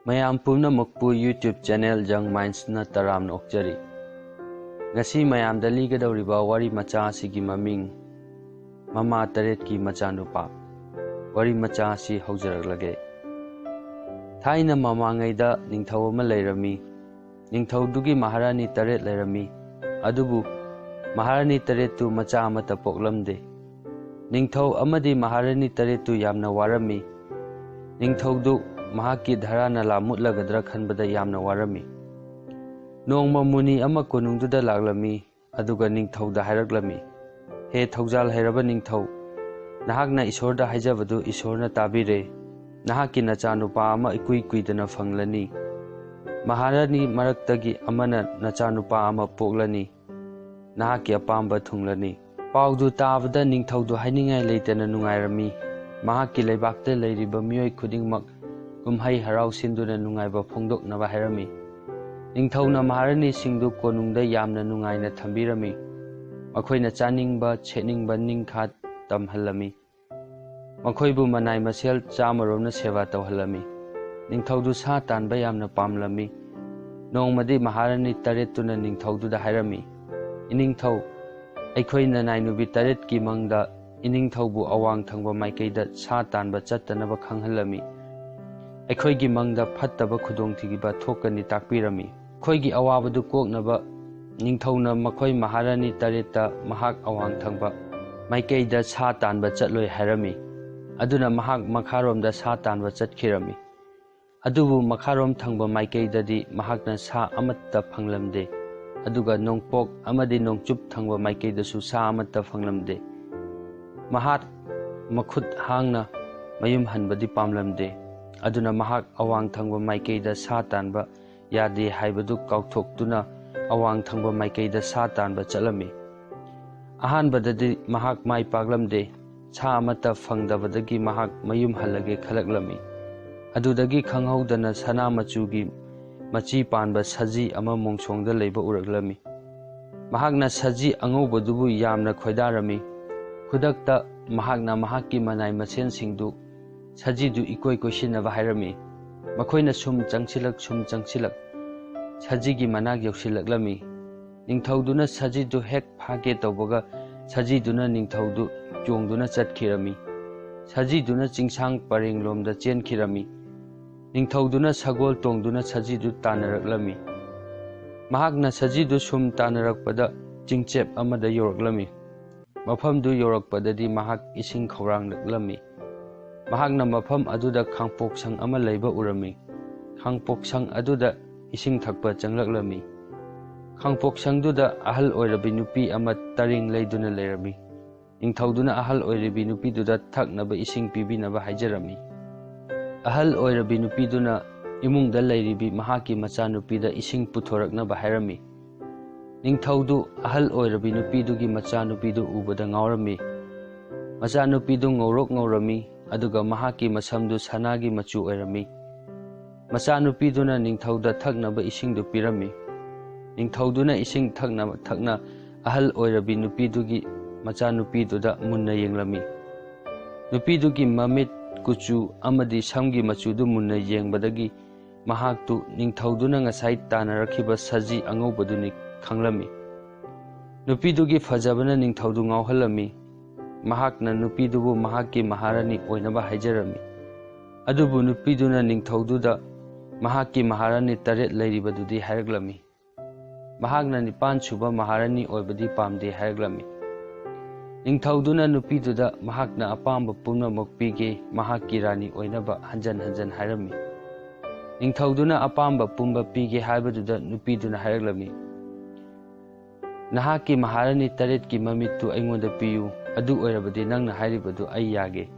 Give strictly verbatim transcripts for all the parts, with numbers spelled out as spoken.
ꯃꯌꯥꯝ ꯄꯨꯝꯅꯃꯛꯄꯨ YouTube channel Young Mindsꯅ ꯇꯔꯥꯝꯅ ꯑꯣꯛꯆꯔꯤ꯫ ꯉꯁꯤ ꯃꯌꯥꯝꯗ ꯂꯤꯒꯗꯧꯔꯤꯕ ꯋꯥꯔꯤ ꯃꯆꯥ ꯑꯁꯤꯒꯤ ꯃꯃꯤꯡ ꯃꯃꯥ ꯇꯔꯦꯠꯀꯤ ꯃꯆꯥꯅꯨꯄꯥ꯫ ꯋꯥꯔꯤ ꯃꯆꯥ ꯑꯁꯤ ꯍꯧꯖꯔꯛꯂꯒꯦ꯫ ꯊꯥꯏꯅ ꯃꯃꯥꯡꯉꯩꯗ ꯅꯤꯡꯊꯧ ꯑꯃ ꯂꯩꯔꯝꯃꯤ꯫ ꯅꯤꯡꯊꯧꯗꯨꯒꯤ ꯃꯍꯥꯔꯥꯅꯤ ꯇꯔꯦꯠ ꯂꯩꯔꯝꯃꯤ꯫ ꯑꯗꯨꯕꯨ ꯃꯍꯥꯔꯥꯅꯤ ꯇꯔꯦꯠꯇꯨ ꯃꯆꯥ ꯑꯃꯠꯇ ꯄꯣꯛꯂꯝꯗꯦ꯫ ꯅꯤꯡꯊꯧ ꯑꯃꯗꯤ ꯃꯍꯥꯔꯥꯅꯤ ꯇꯔꯦꯠꯇꯨ ꯌꯥꯝꯅ ꯋꯥꯔꯝꯃꯤ꯫ ꯅꯤꯡꯊꯧꯗꯨ ꯃꯍꯥꯛꯀꯤ ꯙꯔꯥ ꯅꯂꯥ ꯃꯨꯠꯂꯒꯗ꯭ꯔꯥ ꯈꯟꯕꯗ ꯌꯥꯝꯅ ꯋꯥꯔꯝꯃꯤ꯫ ꯅꯣꯡꯃ ꯃꯨꯅꯤ ꯑꯃ ꯀꯣꯅꯨꯡꯗꯨꯗ ꯂꯥꯛꯂꯝꯃꯤ꯫ ꯑꯗꯨꯒ ꯅꯤꯡꯊꯧꯗ ꯍꯥꯏꯔꯛꯂꯝꯃꯤ, "ꯍꯦ ꯊꯧꯖꯥꯜ ꯍꯩꯔꯕ ꯅꯤꯡꯊꯧ, ꯅꯍꯥꯛꯅ ꯏꯁꯣꯔꯗ ꯍꯥꯏꯖꯕꯗꯨ ꯏꯁꯣꯔꯅ ꯇꯥꯕꯤꯔꯦ꯫ ꯅꯍꯥꯛꯀꯤ ꯅꯆꯥꯅꯨꯄꯥ ꯑꯃ ꯏꯀꯨꯏ ꯀꯨꯏꯗꯅ ꯐꯪꯂꯅꯤ꯫ ꯃꯍꯥꯔꯥꯅꯤ ꯃꯔꯛꯇꯒꯤ ꯑꯃꯅ ꯅꯆꯥꯅꯨꯄꯥ ꯑꯃ ꯄꯣꯛꯂꯅꯤ꯫ ꯅꯍꯥꯛꯀꯤ ꯑꯄꯥꯝꯕ ꯊꯨꯡꯂꯅꯤ꯫" ꯄꯥꯎꯗꯨ ꯇꯥꯕꯗ ꯅꯤꯡꯊꯧꯗꯨ ꯍꯥꯏꯅꯤꯡꯉꯥꯏ ꯂꯩꯇꯅ ꯅꯨꯡꯉꯥꯏꯔꯝꯃꯤ꯫ ꯃꯍꯥꯛꯀꯤ ꯂꯩꯕꯥꯛꯇ ꯂꯩꯔꯤꯕ ꯃꯤꯑꯣꯏ ꯈꯨꯗꯤꯡꯃꯛ ꯀꯨꯝꯍꯩ ꯍꯔꯥꯎ ꯁꯤꯟꯗꯨꯅ ꯅꯨꯡꯉꯥꯏꯕ ꯐꯣꯡꯗꯣꯛꯅꯕ ꯍꯥꯏꯔꯝꯃꯤ꯫ ꯅꯤꯡꯊꯧꯅ ꯃꯍꯥꯔꯥꯅꯤꯁꯤꯡꯗꯨ ꯀꯣꯅꯨꯡꯗ ꯌꯥꯝꯅ ꯅꯨꯡꯉꯥꯏꯅ ꯊꯝꯕꯤꯔꯝꯃꯤ꯫ ꯃꯈꯣꯏꯅ ꯆꯥꯅꯤꯡꯕ, ꯁꯦꯠꯅꯤꯡꯕ ꯅꯤꯡꯈꯥ ꯇꯝꯍꯜꯂꯝꯃꯤ꯫ ꯃꯈꯣꯏꯕꯨ ꯃꯅꯥꯏ ꯃꯁꯦꯜ ꯆꯥꯃꯔꯣꯝꯅ ꯁꯦꯕꯥ ꯇꯧꯍꯜꯂꯝꯃꯤ꯫ ꯅꯤꯡꯊꯧꯗꯨ ꯁꯥ ꯇꯥꯟꯕ ꯌꯥꯝꯅ ꯄꯥꯝꯂꯝꯃꯤ꯫ ꯅꯣꯡꯃꯗꯤ ꯃꯍꯥꯔꯥꯅꯤ ꯇꯔꯦꯠꯇꯨꯅ ꯅꯤꯡꯊꯧꯗꯨꯗ ꯍꯥꯏꯔꯝꯃꯤ, "ꯏꯅꯤꯡꯊꯧ, ꯑꯩꯈꯣꯏ ꯅꯅꯥꯏ ꯅꯨꯄꯤ ꯇꯔꯦꯠꯀꯤ ꯃꯪꯗ ꯏꯅꯤꯡꯊꯧꯕꯨ ꯑꯋꯥꯡ ꯊꯪꯕ ꯃꯥꯏꯀꯩꯗ ꯁꯥ ꯇꯥꯟꯕ ꯆꯠꯇꯅꯕ ꯈꯪꯍꯜꯂꯝꯃꯤ꯫ ꯑꯩꯈꯣꯏꯒꯤ ꯃꯪꯗ ꯐꯠꯇꯕ ꯈꯨꯗꯣꯡꯊꯤꯕ ꯊꯣꯛꯀꯅꯤ ꯇꯥꯛꯄꯤꯔꯝꯃꯤ꯫" ꯑꯩꯈꯣꯏꯒꯤ ꯑꯋꯥꯕꯗꯨ ꯀꯣꯛꯅꯕ ꯅꯤꯡꯊꯧꯅ ꯃꯈꯣꯏ ꯃꯍꯥꯔꯥꯅꯤ ꯇꯔꯦꯠꯇ ꯃꯍꯥꯛ ꯑꯋꯥꯡ ꯊꯪꯕ ꯃꯥꯏꯀꯩꯗ ꯁꯥ ꯇꯥꯟꯕ ꯆꯠꯂꯣꯏ ꯍꯥꯏꯔꯝꯃꯤ꯫ ꯑꯗꯨꯅ ꯃꯍꯥꯛ ꯃꯈꯥꯔꯣꯝꯗ ꯁꯥ ꯇꯥꯟꯕ ꯆꯠꯈꯤꯔꯝꯃꯤ꯫ ꯑꯗꯨꯕꯨ ꯃꯈꯥꯔꯣꯝ ꯊꯪꯕ ꯃꯥꯏꯀꯩꯗꯗꯤ ꯃꯍꯥꯛꯅ ꯁꯥ ꯑꯃꯠꯇ ꯐꯪꯂꯝꯗꯦ꯫ ꯑꯗꯨꯒ ꯅꯣꯡꯄꯣꯛ ꯑꯃꯗꯤ ꯅꯣꯡꯆꯨꯞ ꯊꯪꯕ ꯃꯥꯏꯀꯩꯗꯁꯨ ꯁꯥ ꯑꯃꯠꯇ ꯐꯪꯂꯝꯗꯦ꯫ ꯃꯍꯥꯛ ꯃꯈꯨꯠ ꯍꯥꯡꯅ ꯃꯌꯨꯝ ꯍꯟꯕꯗꯤ ꯄꯥꯝꯂꯝꯗꯦ꯫ ꯑꯗꯨꯅ ꯃꯍꯥꯛ ꯑꯋꯥꯡ ꯊꯪꯕ ꯃꯥꯏꯀꯩꯗ ꯁꯥ ꯇꯥꯟꯕ ꯌꯥꯗꯦ ꯍꯥꯏꯕꯗꯨ ꯀꯥꯎꯊꯣꯛꯇꯨꯅ ꯑꯋꯥꯡ ꯊꯪꯕ ꯃꯥꯏꯀꯩꯗ ꯁꯥ ꯇꯥꯟꯕ ꯆꯠꯂꯝꯃꯤ꯫ ꯑꯍꯥꯟꯕꯗꯗꯤ ꯃꯍꯥꯛ ꯃꯥꯏ ꯄꯥꯛꯂꯝꯗꯦ꯫ ꯁꯥ ꯑꯃꯠꯇ ꯐꯪꯗꯕꯗꯒꯤ ꯃꯍꯥꯛ ꯃꯌꯨꯝ ꯍꯜꯂꯒꯦ ꯈꯜꯂꯛꯂꯝꯃꯤ꯫ ꯑꯗꯨꯗꯒꯤ ꯈꯪꯍꯧꯗꯅ ꯁꯅꯥ ꯃꯆꯨꯒꯤ ꯃꯆꯤ ꯄꯥꯟꯕ ꯁꯖꯤ ꯑꯃ ꯃꯣꯡꯁꯣꯡꯗ ꯂꯩꯕ ꯎꯔꯛꯂꯝꯃꯤ꯫ ꯃꯍꯥꯛꯅ ꯁꯖꯤ ꯑꯉꯧꯕꯗꯨꯕꯨ ꯌꯥꯝꯅ ꯈꯣꯏꯗꯥꯔꯝꯃꯤ꯫ ꯈꯨꯗꯛꯇ ꯃꯍꯥꯛꯅ ꯃꯍꯥꯛꯀꯤ ꯃꯅꯥꯏ ꯃꯁꯦꯟꯁꯤꯡꯗꯨ ꯁꯖꯤꯗꯨ ꯏꯀꯣꯏ ꯀꯣꯏꯁꯤꯟꯅꯕ ꯍꯥꯏꯔꯝꯃꯤ꯫ ꯃꯈꯣꯏꯅ ꯁꯨꯝ ꯆꯪꯁꯤꯜꯂꯛ, ꯁꯨꯝ ꯆꯪꯁꯤꯜꯂꯛ, ꯁꯖꯤꯒꯤ ꯃꯅꯥꯛ ꯌꯧꯁꯤꯜꯂꯛꯂꯝꯃꯤ꯫ ꯅꯤꯡꯊꯧꯗꯨꯅ ꯁꯖꯤꯗꯨ ꯍꯦꯛ ꯐꯥꯒꯦ ꯇꯧꯕꯒ, ꯁꯖꯤꯗꯨꯅ ꯅꯤꯡꯊꯧꯗꯨ ꯆꯣꯡꯗꯨꯅ ꯆꯠꯈꯤꯔꯝꯃꯤ꯫ ꯁꯖꯤꯗꯨꯅ ꯆꯤꯡꯁꯥꯡ ꯄꯔꯦꯡꯂꯣꯝꯗ ꯆꯦꯟꯈꯤꯔꯝꯃꯤ꯫ ꯅꯤꯡꯊꯧꯗꯨꯅ ꯁꯒꯣꯜ ꯇꯣꯡꯗꯨꯅ ꯁꯖꯤꯗꯨ ꯇꯥꯟꯅꯔꯛꯂꯝꯃꯤ꯫ ꯃꯍꯥꯛꯅ ꯁꯖꯤꯗꯨ ꯁꯨꯝ ꯇꯥꯟꯅꯔꯛꯄꯗ ꯆꯤꯡꯆꯦꯞ ꯑꯃꯗ ꯌꯧꯔꯛꯂꯝꯃꯤ꯫ ꯃꯐꯝꯗꯨ ꯌꯧꯔꯛꯄꯗꯗꯤ ꯃꯍꯥꯛ ꯏꯁꯤꯡ ꯈꯧꯔꯥꯡꯂꯛꯂꯝꯃꯤ꯫ ꯃꯍꯥꯛꯅ ꯃꯐꯝ ꯑꯗꯨꯗ ꯈꯥꯡꯄꯣꯛꯁꯪ ꯑꯃ ꯂꯩꯕ ꯎꯔꯝꯃꯤ꯫ ꯈꯥꯡꯄꯣꯛꯁꯪ ꯑꯗꯨꯗ ꯏꯁꯤꯡ ꯊꯛꯄ ꯆꯪꯂꯛꯂꯝꯃꯤ꯫ ꯈꯥꯡꯄꯣꯛꯁꯪꯗꯨꯗ ꯑꯍꯜ ꯑꯣꯏꯔꯕꯤ ꯅꯨꯄꯤ ꯑꯃ ꯇꯔꯦꯡ ꯂꯩꯗꯨꯅ ꯂꯩꯔꯝꯃꯤ꯫ ꯅꯤꯡꯊꯧꯗꯨꯅ ꯑꯍꯜ ꯑꯣꯏꯔꯕꯤ ꯅꯨꯄꯤꯗꯨꯗ ꯊꯛꯅꯕ ꯏꯁꯤꯡ ꯄꯤꯕꯤꯅꯕ ꯍꯥꯏꯖꯔꯝꯃꯤ꯫ ꯑꯍꯜ ꯑꯣꯏꯔꯕꯤ ꯅꯨꯄꯤꯗꯨꯅ ꯏꯃꯨꯡꯗ ꯂꯩꯔꯤꯕꯤ ꯃꯍꯥꯛꯀꯤ ꯃꯆꯥꯅꯨꯄꯤꯗ ꯏꯁꯤꯡ ꯄꯨꯊꯣꯔꯛꯅꯕ ꯍꯥꯏꯔꯝꯃꯤ꯫ ꯅꯤꯡꯊꯧꯗꯨ ꯑꯍꯜ ꯑꯣꯏꯔꯕꯤ ꯅꯨꯄꯤꯗꯨꯒꯤ ꯃꯆꯥꯅꯨꯄꯤꯗꯨ ꯎꯕꯗ ꯉꯥꯎꯔꯝꯃꯤ꯫ ꯃꯆꯥꯅꯨꯄꯤꯗꯨ ꯉꯧꯔꯣꯛ ꯉꯧꯔꯝꯃꯤ, ꯑꯗꯨꯒ ꯃꯍꯥꯛꯀꯤ ꯃꯁꯝꯗꯨ ꯁꯅꯥꯒꯤ ꯃꯆꯨ ꯑꯣꯏꯔꯝꯃꯤ꯫ ꯃꯆꯥꯅꯨꯄꯤꯗꯨꯅ ꯅꯤꯡꯊꯧꯗ ꯊꯛꯅꯕ ꯏꯁꯤꯡꯗꯨ ꯄꯤꯔꯝꯃꯤ꯫ ꯅꯤꯡꯊꯧꯗꯨꯅ ꯏꯁꯤꯡ ꯊꯛꯅ ꯊꯛꯅ ꯑꯍꯜ ꯑꯣꯏꯔꯕꯤ ꯅꯨꯄꯤꯗꯨꯒꯤ ꯃꯆꯥꯅꯨꯄꯤꯗꯨꯗ ꯃꯨꯟꯅ ꯌꯦꯡꯂꯝꯃꯤ꯫ ꯅꯨꯄꯤꯗꯨꯒꯤ ꯃꯃꯤꯠ, ꯀꯨꯆꯨ ꯑꯃꯗꯤ ꯁꯝꯒꯤ ꯃꯆꯨꯗꯨ ꯃꯨꯟꯅ ꯌꯦꯡꯕꯗꯒꯤ ꯃꯍꯥꯛꯇꯨ ꯅꯤꯡꯊꯧꯗꯨꯅ ꯉꯁꯥꯏ ꯇꯥꯟꯅꯔꯛꯈꯤꯕ ꯁꯖꯤ ꯑꯉꯧꯕꯗꯨꯅꯤ ꯈꯪꯂꯝꯃꯤ꯫ ꯅꯨꯄꯤꯗꯨꯒꯤ ꯐꯖꯕꯅ ꯅꯤꯡꯊꯧꯗꯨ ꯉꯥꯎꯍꯜꯂꯝꯃꯤ꯫ ꯃꯍꯥꯛꯅ ꯅꯨꯄꯤꯗꯨꯕꯨ ꯃꯍꯥꯛꯀꯤ ꯃꯍꯥꯔꯥꯅꯤ ꯑꯣꯏꯅꯕ ꯍꯥꯏꯖꯔꯝꯃꯤ꯫ ꯑꯗꯨꯕꯨ ꯅꯨꯄꯤꯗꯨꯅ ꯅꯤꯡꯊꯧꯗꯨꯗ ꯃꯍꯥꯛꯀꯤ ꯃꯍꯥꯔꯥꯅꯤ ꯇꯔꯦꯠ ꯂꯩꯔꯤꯕꯗꯨꯗꯤ ꯍꯥꯏꯔꯛꯂꯝꯃꯤ꯫ ꯃꯍꯥꯛꯅ ꯅꯤꯄꯥꯟ ꯁꯨꯕ ꯃꯍꯥꯔꯥꯅꯤ ꯑꯣꯏꯕꯗꯤ ꯄꯥꯝꯗꯦ ꯍꯥꯏꯔꯛꯂꯝꯃꯤ꯫ ꯅꯤꯡꯊꯧꯗꯨꯅ ꯅꯨꯄꯤꯗꯨꯗ ꯃꯍꯥꯛꯅ ꯑꯄꯥꯝꯕ ꯄꯨꯝꯅꯃꯛ ꯄꯤꯒꯦ, ꯃꯍꯥꯛꯀꯤ ꯔꯥꯅꯤ ꯑꯣꯏꯅꯕ ꯍꯟꯖꯟ ꯍꯟꯖꯟ ꯍꯥꯏꯔꯝꯃꯤ꯫ ꯅꯤꯡꯊꯧꯗꯨꯅ ꯑꯄꯥꯝꯕ ꯄꯨꯝꯕ ꯄꯤꯒꯦ ꯍꯥꯏꯕꯗꯨꯗ ꯅꯨꯄꯤꯗꯨꯅ ꯍꯥꯏꯔꯛꯂꯝꯃꯤ, "ꯅꯍꯥꯛꯀꯤ ꯃꯍꯥꯔꯥꯅꯤ ꯇꯔꯦꯠꯀꯤ ꯃꯃꯤꯠꯇꯨ ꯑꯩꯉꯣꯟꯗ ꯄꯤꯌꯨ, ꯑꯗꯨ ꯑꯣꯏꯔꯕꯗꯤ ꯅꯪꯅ ꯍꯥꯏꯔꯤꯕꯗꯨ ꯑꯩ ꯌꯥꯒꯦ꯫"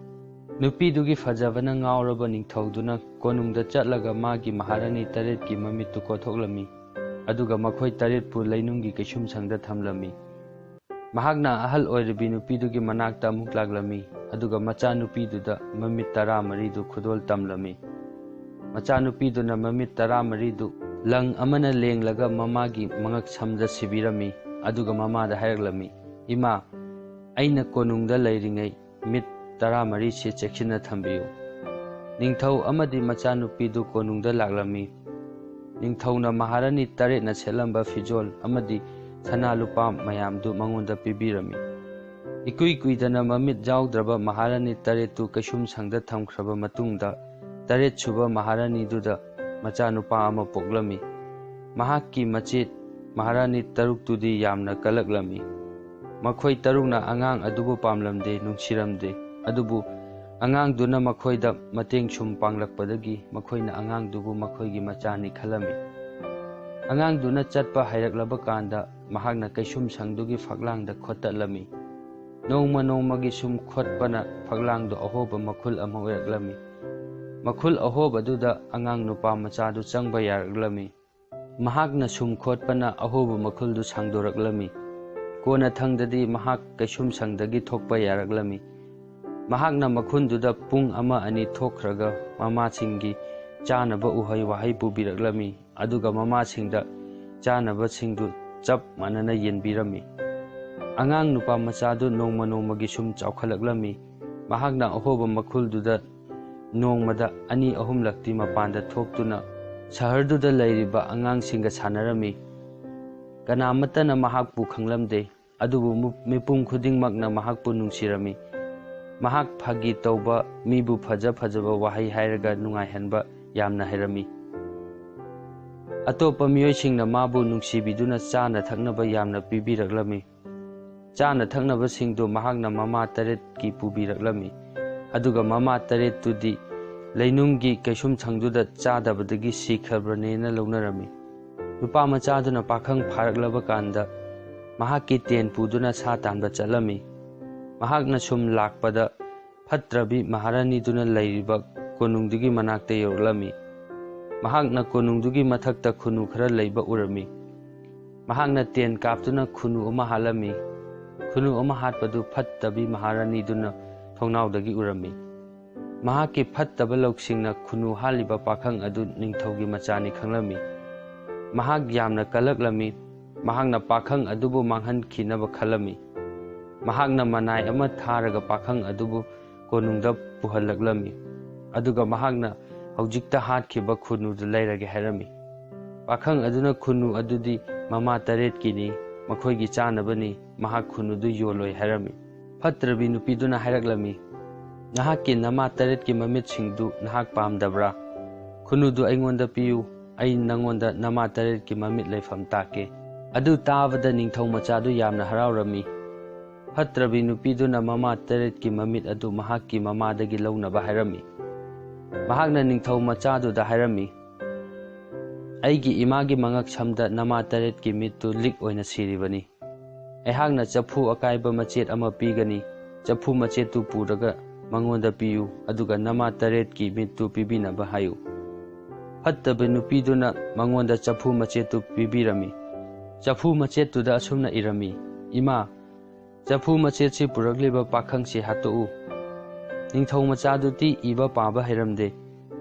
ꯅꯨꯄꯤꯗꯨꯒꯤ ꯐꯖꯕꯅ ꯉꯥꯎꯔꯕ ꯅꯤꯡꯊꯧꯗꯨꯅ ꯀꯣꯅꯨꯡꯗ ꯆꯠꯂꯒ ꯃꯥꯒꯤ ꯃꯍꯥꯔꯥꯅꯤ ꯇꯔꯦꯠꯀꯤ ꯃꯃꯤꯠꯇꯨ ꯀꯣꯊꯣꯛꯂꯝꯃꯤ, ꯑꯗꯨꯒ ꯃꯈꯣꯏ ꯇꯔꯦꯠꯄꯨ ꯂꯩꯅꯨꯡꯒꯤ ꯀꯩꯁꯨꯝꯁꯪꯗ ꯊꯝꯂꯝꯃꯤ꯫ ꯃꯍꯥꯛꯅ ꯑꯍꯜ ꯑꯣꯏꯔꯕꯤ ꯅꯨꯄꯤꯗꯨꯒꯤ ꯃꯅꯥꯛꯇ ꯑꯃꯨꯛ ꯂꯥꯛꯂꯝꯃꯤ, ꯑꯗꯨꯒ ꯃꯆꯥꯅꯨꯄꯤꯗꯨꯗ ꯃꯃꯤꯠ ꯇꯔꯥꯃꯔꯤꯗꯨ ꯈꯨꯗꯣꯜ ꯇꯝꯂꯝꯃꯤ꯫ ꯃꯆꯥꯅꯨꯄꯤꯗꯨꯅ ꯃꯃꯤꯠ ꯇꯔꯥꯃꯔꯤꯗꯨ ꯂꯪ ꯑꯃꯅ ꯂꯦꯡꯂꯒ ꯃꯃꯥꯒꯤ ꯃꯉꯛ ꯁꯝꯗ ꯁꯤꯕꯤꯔꯝꯃꯤ, ꯑꯗꯨꯒ ꯃꯃꯥꯗ ꯍꯥꯏꯔꯛꯂꯝꯃꯤ, "ꯏꯃꯥ, ꯑꯩꯅ ꯀꯣꯅꯨꯡꯗ ꯂꯩꯔꯤꯉꯩ ꯃꯤꯠ ꯇꯔꯥꯃꯔꯤꯁꯤ ꯆꯦꯛꯁꯤꯟꯅ ꯊꯝꯕꯤꯌꯨ꯫ ꯅꯤꯡꯊꯧ ꯑꯃꯗꯤ ꯃꯆꯥꯅꯨꯄꯤꯗꯨ ꯀꯣꯅꯨꯡꯗ ꯂꯥꯛꯂꯝꯃꯤ꯫ ꯅꯤꯡꯊꯧꯅ ꯃꯍꯥꯔꯥꯅꯤ ꯇꯔꯦꯠꯅ ꯁꯦꯠꯂꯝꯕ ꯐꯤꯖꯣꯜ ꯑꯃꯗꯤ ꯁꯅꯥ ꯂꯨꯄꯥ ꯃꯌꯥꯝꯗꯨ ꯃꯉꯣꯟꯗ ꯄꯤꯕꯤꯔꯝꯃꯤ꯫ ꯏꯀꯨꯏ ꯀꯨꯏꯗꯅ ꯃꯃꯤꯠ ꯌꯥꯎꯗ꯭ꯔꯕ ꯃꯍꯥꯔꯥꯅꯤ ꯇꯔꯦꯠꯇꯨ ꯀꯩꯁꯨꯝꯁꯪꯗ ꯊꯝꯈ꯭ꯔꯕ ꯃꯇꯨꯡꯗ, ꯇꯔꯦꯠꯁꯨꯕ ꯃꯍꯥꯔꯥꯅꯤꯗꯨꯗ ꯃꯆꯥꯅꯨꯄꯥ ꯑꯃ ꯄꯣꯛꯂꯝꯃꯤ꯫ ꯃꯍꯥꯛꯀꯤ ꯃꯆꯦ ꯃꯍꯥꯔꯥꯅꯤ ꯇꯔꯨꯛꯇꯨꯗꯤ ꯌꯥꯝꯅ ꯀꯜꯂꯛꯂꯝꯃꯤ꯫ ꯃꯈꯣꯏ ꯇꯔꯨꯛꯅ ꯑꯉꯥꯡ ꯑꯗꯨꯕꯨ ꯄꯥꯝꯂꯝꯗꯦ, ꯅꯨꯡꯁꯤꯔꯝꯗꯦ꯫ ꯑꯗꯨꯕꯨ ꯑꯉꯥꯡꯗꯨꯅ ꯃꯈꯣꯏꯗ ꯃꯇꯦꯡ ꯁꯨꯝ ꯄꯥꯡꯂꯛꯄꯗꯒꯤ ꯃꯈꯣꯏꯅ ꯑꯉꯥꯡꯗꯨꯕꯨ ꯃꯈꯣꯏꯒꯤ ꯃꯆꯥꯅꯤ ꯈꯜꯂꯝꯃꯤ꯫ ꯑꯉꯥꯡꯗꯨꯅ ꯆꯠꯄ ꯍꯩꯔꯛꯂꯕ ꯀꯥꯟꯗ ꯃꯍꯥꯛꯅ ꯀꯩꯁꯨꯝꯁꯪꯗꯨꯒꯤ ꯐꯛꯂꯥꯡꯗ ꯈꯣꯠꯇꯠꯂꯝꯃꯤ꯫ ꯅꯣꯡꯃ ꯅꯣꯡꯃꯒꯤ ꯁꯨꯝ ꯈꯣꯠꯄꯅ ꯐꯛꯂꯥꯡꯗꯨ ꯑꯍꯣꯕ ꯃꯈꯨꯜ ꯑꯃ ꯑꯣꯏꯔꯛꯂꯝꯃꯤ꯫ ꯃꯈꯨꯜ ꯑꯍꯣꯕꯗꯨꯗ ꯑꯉꯥꯡ ꯅꯨꯄꯥ ꯃꯆꯥꯗꯨ ꯆꯪꯕ ꯌꯥꯔꯛꯂꯝꯃꯤ꯫ ꯃꯍꯥꯛꯅ ꯁꯨꯝ ꯈꯣꯠꯄꯅ ꯑꯍꯣꯕ ꯃꯈꯨꯜꯗꯨ ꯁꯥꯡꯗꯣꯔꯛꯂꯝꯃꯤ꯫ ꯀꯣꯟꯅꯊꯪꯗꯗꯤ ꯃꯍꯥꯛ ꯀꯩꯁꯨꯝꯁꯪꯗꯒꯤ ꯊꯣꯛꯄ ꯌꯥꯔꯛꯂꯝꯃꯤ꯫ ꯃꯍꯥꯛꯅ ꯃꯈꯨꯟꯗꯨꯗ ꯄꯨꯡ ꯑꯃ ꯑꯅꯤ ꯊꯣꯛꯈ꯭ꯔꯒ ꯃꯃꯥꯁꯤꯡꯒꯤ ꯆꯥꯅꯕ ꯎꯍꯩ ꯋꯥꯍꯩ ꯄꯨꯕꯤꯔꯛꯂꯝꯃꯤ, ꯑꯗꯨꯒ ꯃꯃꯥꯁꯤꯡꯗ ꯆꯥꯅꯕꯁꯤꯡꯗꯨ ꯆꯞ ꯃꯥꯟꯅꯅ ꯌꯦꯟꯕꯤꯔꯝꯃꯤ꯫ ꯑꯉꯥꯡ ꯅꯨꯄꯥ ꯃꯆꯥꯗꯨ ꯅꯣꯡꯃ ꯅꯣꯡꯃꯒꯤ ꯁꯨꯝ ꯆꯥꯎꯈꯠꯂꯛꯂꯝꯃꯤ꯫ ꯃꯍꯥꯛꯅ ꯑꯍꯣꯕ ꯃꯈꯨꯜꯗꯨꯗ ꯅꯣꯡꯃꯗ ꯑꯅꯤ ꯑꯍꯨꯝꯂꯛꯇꯤ ꯃꯄꯥꯟꯗ ꯊꯣꯛꯇꯨꯅ ꯁꯍꯔꯗꯨꯗ ꯂꯩꯔꯤꯕ ꯑꯉꯥꯡꯁꯤꯡꯒ ꯁꯥꯟꯅꯔꯝꯃꯤ꯫ ꯀꯅꯥꯃꯠꯇꯅ ꯃꯍꯥꯛꯄꯨ ꯈꯪꯂꯝꯗꯦ, ꯑꯗꯨꯕꯨ ꯃꯨ-, ꯃꯤꯄꯨꯝ ꯈꯨꯗꯤꯡꯃꯛꯅ ꯃꯍꯥꯛꯄꯨ ꯅꯨꯡꯁꯤꯔꯝꯃꯤ꯫ ꯃꯍꯥꯛ ꯐꯥꯒꯤ ꯇꯧꯕ, ꯃꯤꯕꯨ ꯐꯖ ꯐꯖꯕ ꯋꯥꯍꯩ ꯍꯥꯏꯔꯒ ꯅꯨꯡꯉꯥꯏꯍꯟꯕ ꯌꯥꯝꯅ ꯍꯩꯔꯝꯃꯤ꯫ ꯑꯇꯣꯞꯄ ꯃꯤꯑꯣꯏꯁꯤꯡꯅ ꯃꯥꯕꯨ ꯅꯨꯡꯁꯤꯕꯤꯗꯨꯅ ꯆꯥꯅ ꯊꯛꯅꯕ ꯌꯥꯝꯅ ꯄꯤꯕꯤꯔꯛꯂꯝꯃꯤ꯫ ꯆꯥꯅ ꯊꯛꯅꯕꯁꯤꯡꯗꯨ ꯃꯍꯥꯛꯅ ꯃꯃꯥ ꯇꯔꯦꯠꯀꯤ ꯄꯨꯕꯤꯔꯛꯂꯝꯃꯤ, ꯑꯗꯨꯒ ꯃꯃꯥ ꯇꯔꯦꯠꯇꯨꯗꯤ ꯂꯩꯅꯨꯡꯒꯤ ꯀꯩꯁꯨꯝꯁꯪꯗꯨꯗ ꯆꯥꯗꯕꯗꯒꯤ ꯁꯤꯈ꯭ꯔꯕꯅꯦꯅ ꯂꯧꯅꯔꯝꯃꯤ꯫ ꯅꯨꯄꯥ ꯃꯆꯥꯗꯨꯅ ꯄꯥꯈꯪ ꯐꯥꯔꯛꯂꯕ ꯀꯥꯟꯗ ꯃꯍꯥꯛꯀꯤ ꯇꯦꯟ ꯄꯨꯗꯨꯅ ꯁꯥ ꯇꯥꯟꯕ ꯆꯠꯂꯝꯃꯤ꯫ ꯃꯍꯥꯛꯅ ꯁꯨꯝ ꯂꯥꯛꯄꯗ ꯐꯠꯇ꯭ꯔꯕꯤ ꯃꯍꯥꯔꯥꯅꯤꯗꯨꯅ ꯂꯩꯔꯤꯕ ꯀꯣꯅꯨꯡꯗꯨꯒꯤ ꯃꯅꯥꯛꯇ ꯌꯧꯔꯛꯂꯝꯃꯤ꯫ ꯃꯍꯥꯛꯅ ꯀꯣꯅꯨꯡꯗꯨꯒꯤ ꯃꯊꯛꯇ ꯈꯨꯅꯨ ꯈꯔ ꯂꯩꯕ ꯎꯔꯝꯃꯤ꯫ ꯃꯍꯥꯛꯅ ꯇꯦꯟ ꯀꯥꯞꯇꯨꯅ ꯈꯨꯅꯨ ꯑꯃ ꯍꯥꯠꯂꯝꯃꯤ꯫ ꯈꯨꯅꯨ ꯑꯃ ꯍꯥꯠꯄꯗꯨ ꯐꯠꯇꯕꯤ ꯃꯍꯥꯔꯥꯅꯤꯗꯨꯅ ꯊꯣꯡꯅꯥꯎꯗꯒꯤ ꯎꯔꯝꯃꯤ꯫ ꯃꯍꯥꯛꯀꯤ ꯐꯠꯇꯕ ꯂꯧꯁꯤꯡꯅ ꯈꯨꯅꯨ ꯍꯥꯠꯂꯤꯕ ꯄꯥꯈꯪ ꯑꯗꯨ ꯅꯤꯡꯊꯧꯒꯤ ꯃꯆꯥꯅꯤ ꯈꯪꯂꯝꯃꯤ꯫ ꯃꯍꯥꯛ ꯌꯥꯝꯅ ꯀꯜꯂꯛꯂꯝꯃꯤ꯫ ꯃꯍꯥꯛꯅ ꯄꯥꯈꯪ ꯑꯗꯨꯕꯨ ꯃꯥꯡꯍꯟꯈꯤꯅꯕ ꯈꯜꯂꯝꯃꯤ꯫ ꯃꯍꯥꯛꯅ ꯃꯅꯥꯏ ꯑꯃ ꯊꯥꯔꯒ ꯄꯥꯈꯪ ꯑꯗꯨꯕꯨ ꯀꯣꯅꯨꯡꯗ ꯄꯨꯍꯜꯂꯛꯂꯝꯃꯤ꯫ ꯑꯗꯨꯒ ꯃꯍꯥꯛꯅ ꯍꯧꯖꯤꯛꯇ ꯍꯥꯠꯈꯤꯕ ꯈꯨꯟꯅꯨꯗꯨ ꯂꯩꯔꯒꯦ ꯍꯥꯏꯔꯝꯃꯤ꯫ ꯄꯥꯈꯪ ꯑꯗꯨꯅ ꯈꯨꯟꯅꯨ ꯑꯗꯨꯗꯤ ꯃꯃꯥ ꯇꯔꯦꯠꯀꯤꯅꯤ, ꯃꯈꯣꯏꯒꯤ ꯆꯥꯅꯕꯅꯤ, ꯃꯍꯥꯛ ꯈꯨꯟꯅꯨꯗꯨ ꯌꯣꯜꯂꯣꯏ ꯍꯥꯏꯔꯝꯃꯤ꯫ ꯐꯠꯇ꯭ꯔꯕꯤ ꯅꯨꯄꯤꯗꯨꯅ ꯍꯥꯏꯔꯛꯂꯝꯃꯤ, "ꯅꯍꯥꯛꯀꯤ ꯅꯃꯥ ꯇꯔꯦꯠꯀꯤ ꯃꯃꯤꯠꯁꯤꯡꯗꯨ ꯅꯍꯥꯛ ꯄꯥꯝꯗꯕ꯭ꯔꯥ? ꯈꯨꯟꯅꯨꯗꯨ ꯑꯩꯉꯣꯟꯗ ꯄꯤꯌꯨ, ꯑꯩ ꯅꯉꯣꯟꯗ ꯅꯃꯥ ꯇꯔꯦꯠꯀꯤ ꯃꯃꯤꯠ ꯂꯩꯐꯝ ꯇꯥꯛꯀꯦ꯫" ꯑꯗꯨ ꯇꯥꯕꯗ ꯅꯤꯡꯊꯧ ꯃꯆꯥꯗꯨ ꯌꯥꯝꯅ ꯍꯔꯥꯎꯔꯝꯃꯤ꯫ ꯐꯠꯇ꯭ꯔꯕꯤ ꯅꯨꯄꯤꯗꯨꯅ ꯃꯃꯥ ꯇꯔꯦꯠꯀꯤ ꯃꯃꯤꯠ ꯑꯗꯨ ꯃꯍꯥꯛꯀꯤ ꯃꯃꯥꯗꯒꯤ ꯂꯧꯅꯕ ꯍꯥꯏꯔꯝꯃꯤ꯫ ꯃꯍꯥꯛꯅ ꯅꯤꯡꯊꯧ ꯃꯆꯥꯗꯨꯗ ꯍꯥꯏꯔꯝꯃꯤ, "ꯑꯩꯒꯤ ꯏꯃꯥꯒꯤ ꯃꯉꯛ ꯁꯝꯗ ꯅꯃꯥ ꯇꯔꯦꯠꯀꯤ ꯃꯤꯠꯇꯨ ꯂꯤꯛ ꯑꯣꯏꯅ ꯁꯤꯔꯤꯕꯅꯤ꯫ ꯑꯩꯍꯥꯛꯅ ꯆꯐꯨ ꯑꯀꯥꯏꯕ ꯃꯆꯦꯠ ꯑꯃ ꯄꯤꯒꯅꯤ꯫ ꯆꯐꯨ ꯃꯆꯦꯠꯇꯨ ꯄꯨꯔꯒ ꯃꯉꯣꯟꯗ ꯄꯤꯌꯨ, ꯑꯗꯨꯒ ꯅꯃꯥ ꯇꯔꯦꯠꯀꯤ ꯃꯤꯠꯇꯨ ꯄꯤꯕꯤꯅꯕ ꯍꯥꯏꯌꯨ꯫" ꯐꯠꯇꯕ ꯅꯨꯄꯤꯗꯨꯅ ꯃꯉꯣꯟꯗ ꯆꯐꯨ ꯃꯆꯦꯠꯇꯨ ꯄꯤꯕꯤꯔꯝꯃꯤ꯫ ꯆꯐꯨ ꯃꯆꯦꯠꯇꯨꯗ ꯑꯁꯨꯝꯅ ꯏꯔꯝꯃꯤ, "ꯏꯃꯥ, ꯆꯐꯨ ꯃꯆꯦꯠꯁꯤ ꯄꯨꯔꯛꯂꯤꯕ ꯄꯥꯈꯪꯁꯤ ꯍꯥꯠꯇꯣꯛꯎ꯫" ꯅꯤꯡꯊꯧ ꯃꯆꯥꯗꯨꯗꯤ ꯏꯕ ꯄꯥꯕ ꯍꯩꯔꯝꯗꯦ,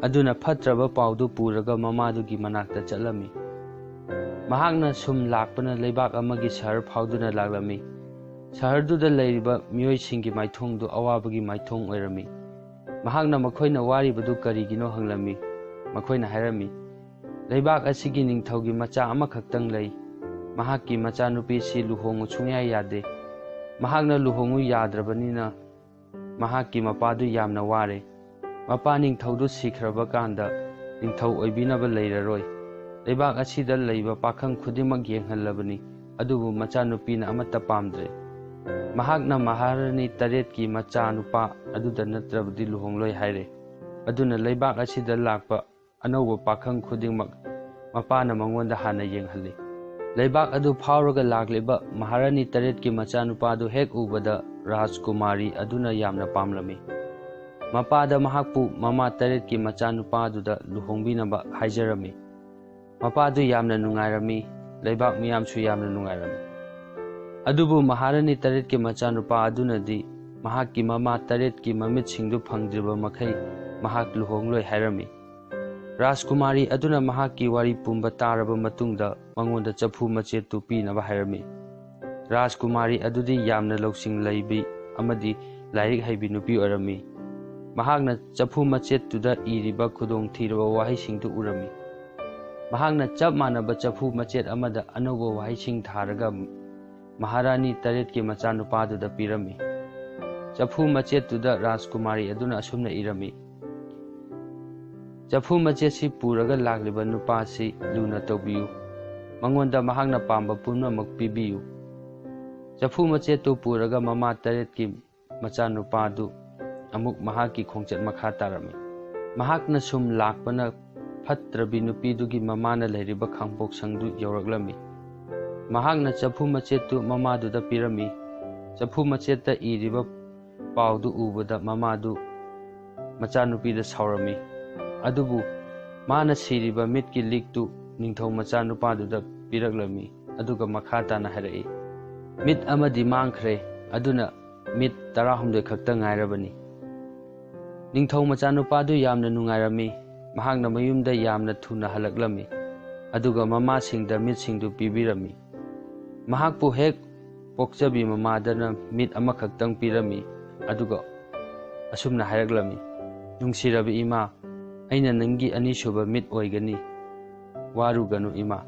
ꯑꯗꯨꯅ ꯐꯠꯇ꯭ꯔꯕ ꯄꯥꯎꯗꯨ ꯄꯨꯔꯒ ꯃꯃꯥꯗꯨꯒꯤ ꯃꯅꯥꯛꯇ ꯆꯠꯂꯝꯃꯤ꯫ ꯃꯍꯥꯛꯅ ꯁꯨꯝ ꯂꯥꯛꯄꯅ ꯂꯩꯕꯥꯛ ꯑꯃꯒꯤ ꯁꯍꯔ ꯐꯥꯎꯗꯨꯅ ꯂꯥꯛꯂꯝꯃꯤ꯫ ꯁꯍꯔꯗꯨꯗ ꯂꯩꯔꯤꯕ ꯃꯤꯑꯣꯏꯁꯤꯡꯒꯤ ꯃꯥꯏꯊꯣꯡꯗꯨ ꯑꯋꯥꯕꯒꯤ ꯃꯥꯏꯊꯣꯡ ꯑꯣꯏꯔꯝꯃꯤ꯫ ꯃꯍꯥꯛꯅ ꯃꯈꯣꯏꯅ ꯋꯥꯔꯤꯕꯗꯨ ꯀꯔꯤꯒꯤꯅꯣ ꯍꯪꯂꯝꯃꯤ꯫ ꯃꯈꯣꯏꯅ ꯍꯥꯏꯔꯝꯃꯤ, "ꯂꯩꯕꯥꯛ ꯑꯁꯤꯒꯤ ꯅꯤꯡꯊꯧꯒꯤ ꯃꯆꯥ ꯑꯃꯈꯛꯇꯪ ꯂꯩ꯫ ꯃꯍꯥꯛꯀꯤ ꯃꯆꯥꯅꯨꯄꯤꯁꯤ ꯂꯨꯍꯣꯡꯉꯨ ꯁꯨꯡꯌꯥ ꯌꯥꯗꯦ꯫ ꯃꯍꯥꯛꯅ ꯂꯨꯍꯣꯡꯉꯨ ꯌꯥꯗ꯭ꯔꯕꯅꯤꯅ ꯃꯍꯥꯛꯀꯤ ꯃꯄꯥꯗꯨ ꯌꯥꯝꯅ ꯋꯥꯔꯦ꯫ ꯃꯄꯥ ꯅꯤꯡꯊꯧꯗꯨ ꯁꯤꯈ꯭ꯔꯕ ꯀꯥꯟꯗ ꯅꯤꯡꯊꯧ ꯑꯣꯏꯕꯤꯅꯕ ꯂꯩꯔꯔꯣꯏ꯫ ꯂꯩꯕꯥꯛ ꯑꯁꯤꯗ ꯂꯩꯕ ꯄꯥꯈꯪ ꯈꯨꯗꯤꯡꯃꯛ ꯌꯦꯡꯍꯜꯂꯕꯅꯤ, ꯑꯗꯨꯕꯨ ꯃꯆꯥꯅꯨꯄꯤꯅ ꯑꯃꯠꯇ ꯄꯥꯝꯗ꯭ꯔꯦ꯫ ꯃꯍꯥꯛꯅ ꯃꯍꯥꯔꯥꯅꯤ ꯇꯔꯦꯠꯀꯤ ꯃꯆꯥꯅꯨꯄꯥ ꯑꯗꯨꯗ ꯅꯠꯇ꯭ꯔꯕꯗꯤ ꯂꯨꯍꯣꯡꯂꯣꯏ ꯍꯥꯏꯔꯦ꯫ ꯑꯗꯨꯅ ꯂꯩꯕꯥꯛ ꯑꯁꯤꯗ ꯂꯥꯛꯄ ꯑꯅꯧꯕ ꯄꯥꯈꯪ ꯈꯨꯗꯤꯡꯃꯛ ꯃꯄꯥꯅ ꯃꯉꯣꯟꯗ ꯍꯥꯟꯅ ꯌꯦꯡꯍꯜꯂꯤ꯫" ꯂꯩꯕꯥꯛ ꯑꯗꯨ ꯐꯥꯎꯔꯒ ꯂꯥꯛꯂꯤꯕ ꯃꯍꯥꯔꯥꯅꯤ ꯇꯔꯦꯠꯀꯤ ꯃꯆꯥꯅꯨꯄꯥꯗꯨ ꯍꯦꯛ ꯎꯕꯗ ꯔꯥꯖꯀꯨꯃꯥꯔꯤ ꯑꯗꯨꯅ ꯌꯥꯝꯅ ꯄꯥꯝꯂꯝꯃꯤ꯫ ꯃꯄꯥꯗ ꯃꯍꯥꯛꯄꯨ ꯃꯃꯥ ꯇꯔꯦꯠꯀꯤ ꯃꯆꯥꯅꯨꯄꯥꯗꯨꯗ ꯂꯨꯍꯣꯡꯕꯤꯅꯕ ꯍꯥꯏꯖꯔꯝꯃꯤ꯫ ꯃꯄꯥꯗꯨ ꯌꯥꯝꯅ ꯅꯨꯡꯉꯥꯏꯔꯝꯃꯤ, ꯂꯩꯕꯥꯛ ꯃꯤꯌꯥꯝꯁꯨ ꯌꯥꯝꯅ ꯅꯨꯡꯉꯥꯏꯔꯝꯃꯤ꯫ ꯑꯗꯨꯕꯨ ꯃꯍꯥꯔꯥꯅꯤ ꯇꯔꯦꯠꯀꯤ ꯃꯆꯥꯅꯨꯄꯥ ꯑꯗꯨꯅꯗꯤ ꯃꯍꯥꯛꯀꯤ ꯃꯃꯥ ꯇꯔꯦꯠꯀꯤ ꯃꯃꯤꯠꯁꯤꯡꯗꯨ ꯐꯪꯗ꯭ꯔꯤꯕ ꯃꯈꯩ ꯃꯍꯥꯛ ꯂꯨꯍꯣꯡꯂꯣꯏ ꯍꯥꯏꯔꯝꯃꯤ꯫ ꯔꯥꯖꯀꯨꯃꯥꯔꯤ ꯑꯗꯨꯅ ꯃꯍꯥꯛꯀꯤ ꯋꯥꯔꯤ ꯄꯨꯝꯕ ꯇꯥꯔꯕ ꯃꯇꯨꯡꯗ ꯃꯉꯣꯟꯗ ꯆꯐꯨ ꯃꯆꯦꯠꯇꯨ ꯄꯤꯅꯕ ꯍꯥꯏꯔꯝꯃꯤ꯫ ꯔꯥꯖꯀꯨꯃꯥꯔꯤ ꯑꯗꯨꯗꯤ ꯌꯥꯝꯅ ꯂꯧꯁꯤꯡ ꯂꯩꯕꯤ ꯑꯃꯗꯤ ꯂꯥꯏꯔꯤꯛ ꯍꯩꯕꯤ ꯅꯨꯄꯤ ꯑꯣꯏꯔꯝꯃꯤ꯫ ꯃꯍꯥꯛꯅ ꯆꯐꯨ ꯃꯆꯦꯠꯇꯨꯗ ꯏꯔꯤꯕ ꯈꯨꯗꯣꯡꯊꯤꯔꯕ ꯋꯥꯍꯩꯁꯤꯡꯗꯨ ꯎꯔꯝꯃꯤ꯫ ꯃꯍꯥꯛꯅ ꯆꯞ ꯃꯥꯟꯅꯕ ꯆꯐꯨ ꯃꯆꯦꯠ ꯑꯃꯗ ꯑꯅꯧꯕ ꯋꯥꯍꯩꯁꯤꯡ ꯊꯥꯔꯒ ꯃꯍꯥꯔꯥꯅꯤ ꯇꯔꯦꯠꯀꯤ ꯃꯆꯥꯅꯨꯄꯥꯗꯨꯗ ꯄꯤꯔꯝꯃꯤ꯫ ꯆꯐꯨ ꯃꯆꯦꯠꯇꯨꯗ ꯔꯥꯖꯀꯨꯃꯥꯔꯤ ꯑꯗꯨꯅ ꯑꯁꯨꯝꯅ ꯏꯔꯝꯃꯤ, "ꯆꯐꯨ ꯃꯆꯦꯠꯁꯤ ꯄꯨꯔꯒ ꯂꯥꯛꯂꯤꯕ ꯅꯨꯄꯥꯁꯤ ꯂꯨꯅ ꯇꯧꯕꯤꯌꯨ꯫ ꯃꯉꯣꯟꯗ ꯃꯍꯥꯛꯅ ꯄꯥꯝꯕ ꯄꯨꯝꯅꯃꯛ ꯄꯤꯕꯤꯌꯨ"꯫ ꯆꯐꯨ ꯃꯆꯦꯠꯇꯨ ꯄꯨꯔꯒ ꯃꯃꯥ ꯇꯔꯦꯠꯀꯤ ꯃꯆꯥꯅꯨꯄꯥꯗꯨ ꯑꯃꯨꯛ ꯃꯍꯥꯛꯀꯤ ꯈꯣꯡꯆꯠ ꯃꯈꯥ ꯇꯥꯔꯝꯃꯤ꯫ ꯃꯍꯥꯛꯅ ꯁꯨꯝ ꯂꯥꯛꯄꯅ ꯐꯠꯇ꯭ꯔꯕꯤ ꯅꯨꯄꯤꯗꯨꯒꯤ ꯃꯃꯥꯅ ꯂꯩꯔꯤꯕ ꯈꯥꯡꯄꯣꯛꯁꯪꯗꯨ ꯌꯧꯔꯛꯂꯝꯃꯤ꯫ ꯃꯍꯥꯛꯅ ꯆꯐꯨ ꯃꯆꯦꯠꯇꯨ ꯃꯃꯥꯗꯨꯗ ꯄꯤꯔꯝꯃꯤ꯫ ꯆꯐꯨ ꯃꯆꯦꯠꯇ ꯏꯔꯤꯕ ꯄꯥꯎꯗꯨ ꯎꯕꯗ ꯃꯃꯥꯗꯨ ꯃꯆꯥꯅꯨꯄꯤꯗ ꯁꯥꯎꯔꯝꯃꯤ꯫ ꯑꯗꯨꯕꯨ ꯃꯥꯅ ꯁꯤꯔꯤꯕ ꯃꯤꯠꯀꯤ ꯂꯤꯛꯇꯨ ꯅꯤꯡꯊꯧ ꯃꯆꯥꯅꯨꯄꯥꯗꯨꯗ ꯄꯤꯔꯛꯂꯝꯃꯤ꯫ ꯑꯗꯨꯒ ꯃꯈꯥ ꯇꯥꯅ ꯍꯥꯏꯔꯛꯏ, "ꯃꯤꯠ ꯑꯃꯗꯤ ꯃꯥꯡꯈ꯭ꯔꯦ, ꯑꯗꯨꯅ ꯃꯤꯠ ꯇꯔꯥꯍꯨꯝꯗꯣꯏ ꯈꯛꯇ ꯉꯥꯏꯔꯕꯅꯤ"꯫ ꯅꯤꯡꯊꯧ ꯃꯆꯥꯅꯨꯄꯥꯗꯨ ꯌꯥꯝꯅ ꯅꯨꯡꯉꯥꯏꯔꯝꯃꯤ꯫ ꯃꯍꯥꯛꯅ ꯃꯌꯨꯝꯗ ꯌꯥꯝꯅ ꯊꯨꯅ ꯍꯜꯂꯛꯂꯝꯃꯤ, ꯑꯗꯨꯒ ꯃꯃꯥꯁꯤꯡꯗ ꯃꯤꯠꯁꯤꯡꯗꯨ ꯄꯤꯕꯤꯔꯝꯃꯤ꯫ ꯃꯍꯥꯛꯄꯨ ꯍꯦꯛ ꯄꯣꯛꯆꯕꯤ ꯃꯃꯥꯗꯅ ꯃꯤꯠ ꯑꯃꯈꯛꯇꯪ ꯄꯤꯔꯝꯃꯤ, ꯑꯗꯨꯒ ꯑꯁꯨꯝꯅ ꯍꯥꯏꯔꯛꯂꯝꯃꯤ, "ꯅꯨꯡꯁꯤꯔꯕꯤ ꯏꯃꯥ, ꯑꯩꯅ ꯅꯪꯒꯤ ꯑꯅꯤꯁꯨꯕ ꯃꯤꯠ ꯑꯣꯏꯒꯅꯤ꯫ ꯋꯥꯔꯨꯒꯅꯨ ꯏꯃꯥ"꯫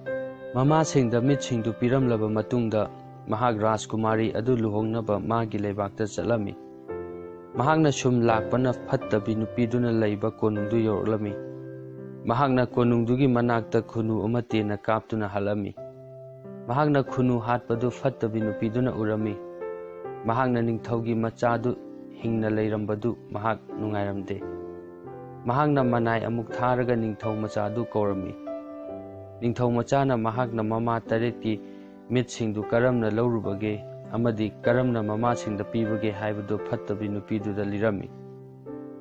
ꯃꯃꯥꯁꯤꯡꯗ ꯃꯤꯠꯁꯤꯡꯗꯨ ꯄꯤꯔꯝꯂꯕ ꯃꯇꯨꯡꯗ ꯃꯍꯥꯛ ꯔꯥꯖꯀꯨꯃꯥꯔꯤ ꯑꯗꯨ ꯂꯨꯍꯣꯡꯅꯕ ꯃꯥꯒꯤ ꯂꯩꯕꯥꯛꯇ ꯆꯠꯂꯝꯃꯤ꯫ ꯃꯍꯥꯛꯅ ꯁꯨꯝ ꯂꯥꯛꯄꯅ ꯐꯠꯇꯕꯤ ꯅꯨꯄꯤꯗꯨꯅ ꯂꯩꯕ ꯀꯣꯅꯨꯡꯗꯨ ꯌꯧꯔꯛꯂꯝꯃꯤ꯫ ꯃꯍꯥꯛꯅ ꯀꯣꯅꯨꯡꯗꯨꯒꯤ ꯃꯅꯥꯛꯇ ꯈꯨꯅꯨ ꯑꯃ ꯇꯦꯟꯅ ꯀꯥꯞꯇꯨꯅ ꯍꯥꯠꯂꯝꯃꯤ꯫ ꯃꯍꯥꯛꯅ ꯈꯨꯅꯨ ꯍꯥꯠꯄꯗꯨ ꯐꯠꯇꯕꯤ ꯅꯨꯄꯤꯗꯨꯅ ꯎꯔꯝꯃꯤ꯫ ꯃꯍꯥꯛꯅ ꯅꯤꯡꯊꯧꯒꯤ ꯃꯆꯥꯗꯨ ꯍꯤꯡꯅ ꯂꯩꯔꯝꯕꯗꯨ ꯃꯍꯥꯛ ꯅꯨꯡꯉꯥꯏꯔꯝꯗꯦ꯫ ꯃꯍꯥꯛꯅ ꯃꯅꯥꯏ ꯑꯃꯨꯛ ꯊꯥꯔꯒ ꯅꯤꯡꯊꯧ ꯃꯆꯥꯗꯨ ꯀꯧꯔꯝꯃꯤ꯫ ꯅꯤꯡꯊꯧ ꯃꯆꯥꯅ ꯃꯍꯥꯛꯅ ꯃꯃꯥ ꯇꯔꯦꯠꯀꯤ ꯃꯤꯠꯁꯤꯡꯗꯨ ꯀꯔꯝꯅ ꯂꯧꯔꯨꯕꯒꯦ ꯑꯃꯗꯤ ꯀꯔꯝꯅ ꯃꯃꯥꯁꯤꯡꯗ ꯄꯤꯕꯒꯦ ꯍꯥꯏꯕꯗꯨ ꯐꯠꯇꯕꯤ ꯅꯨꯄꯤꯗꯨꯗ ꯂꯤꯔꯝꯃꯤ꯫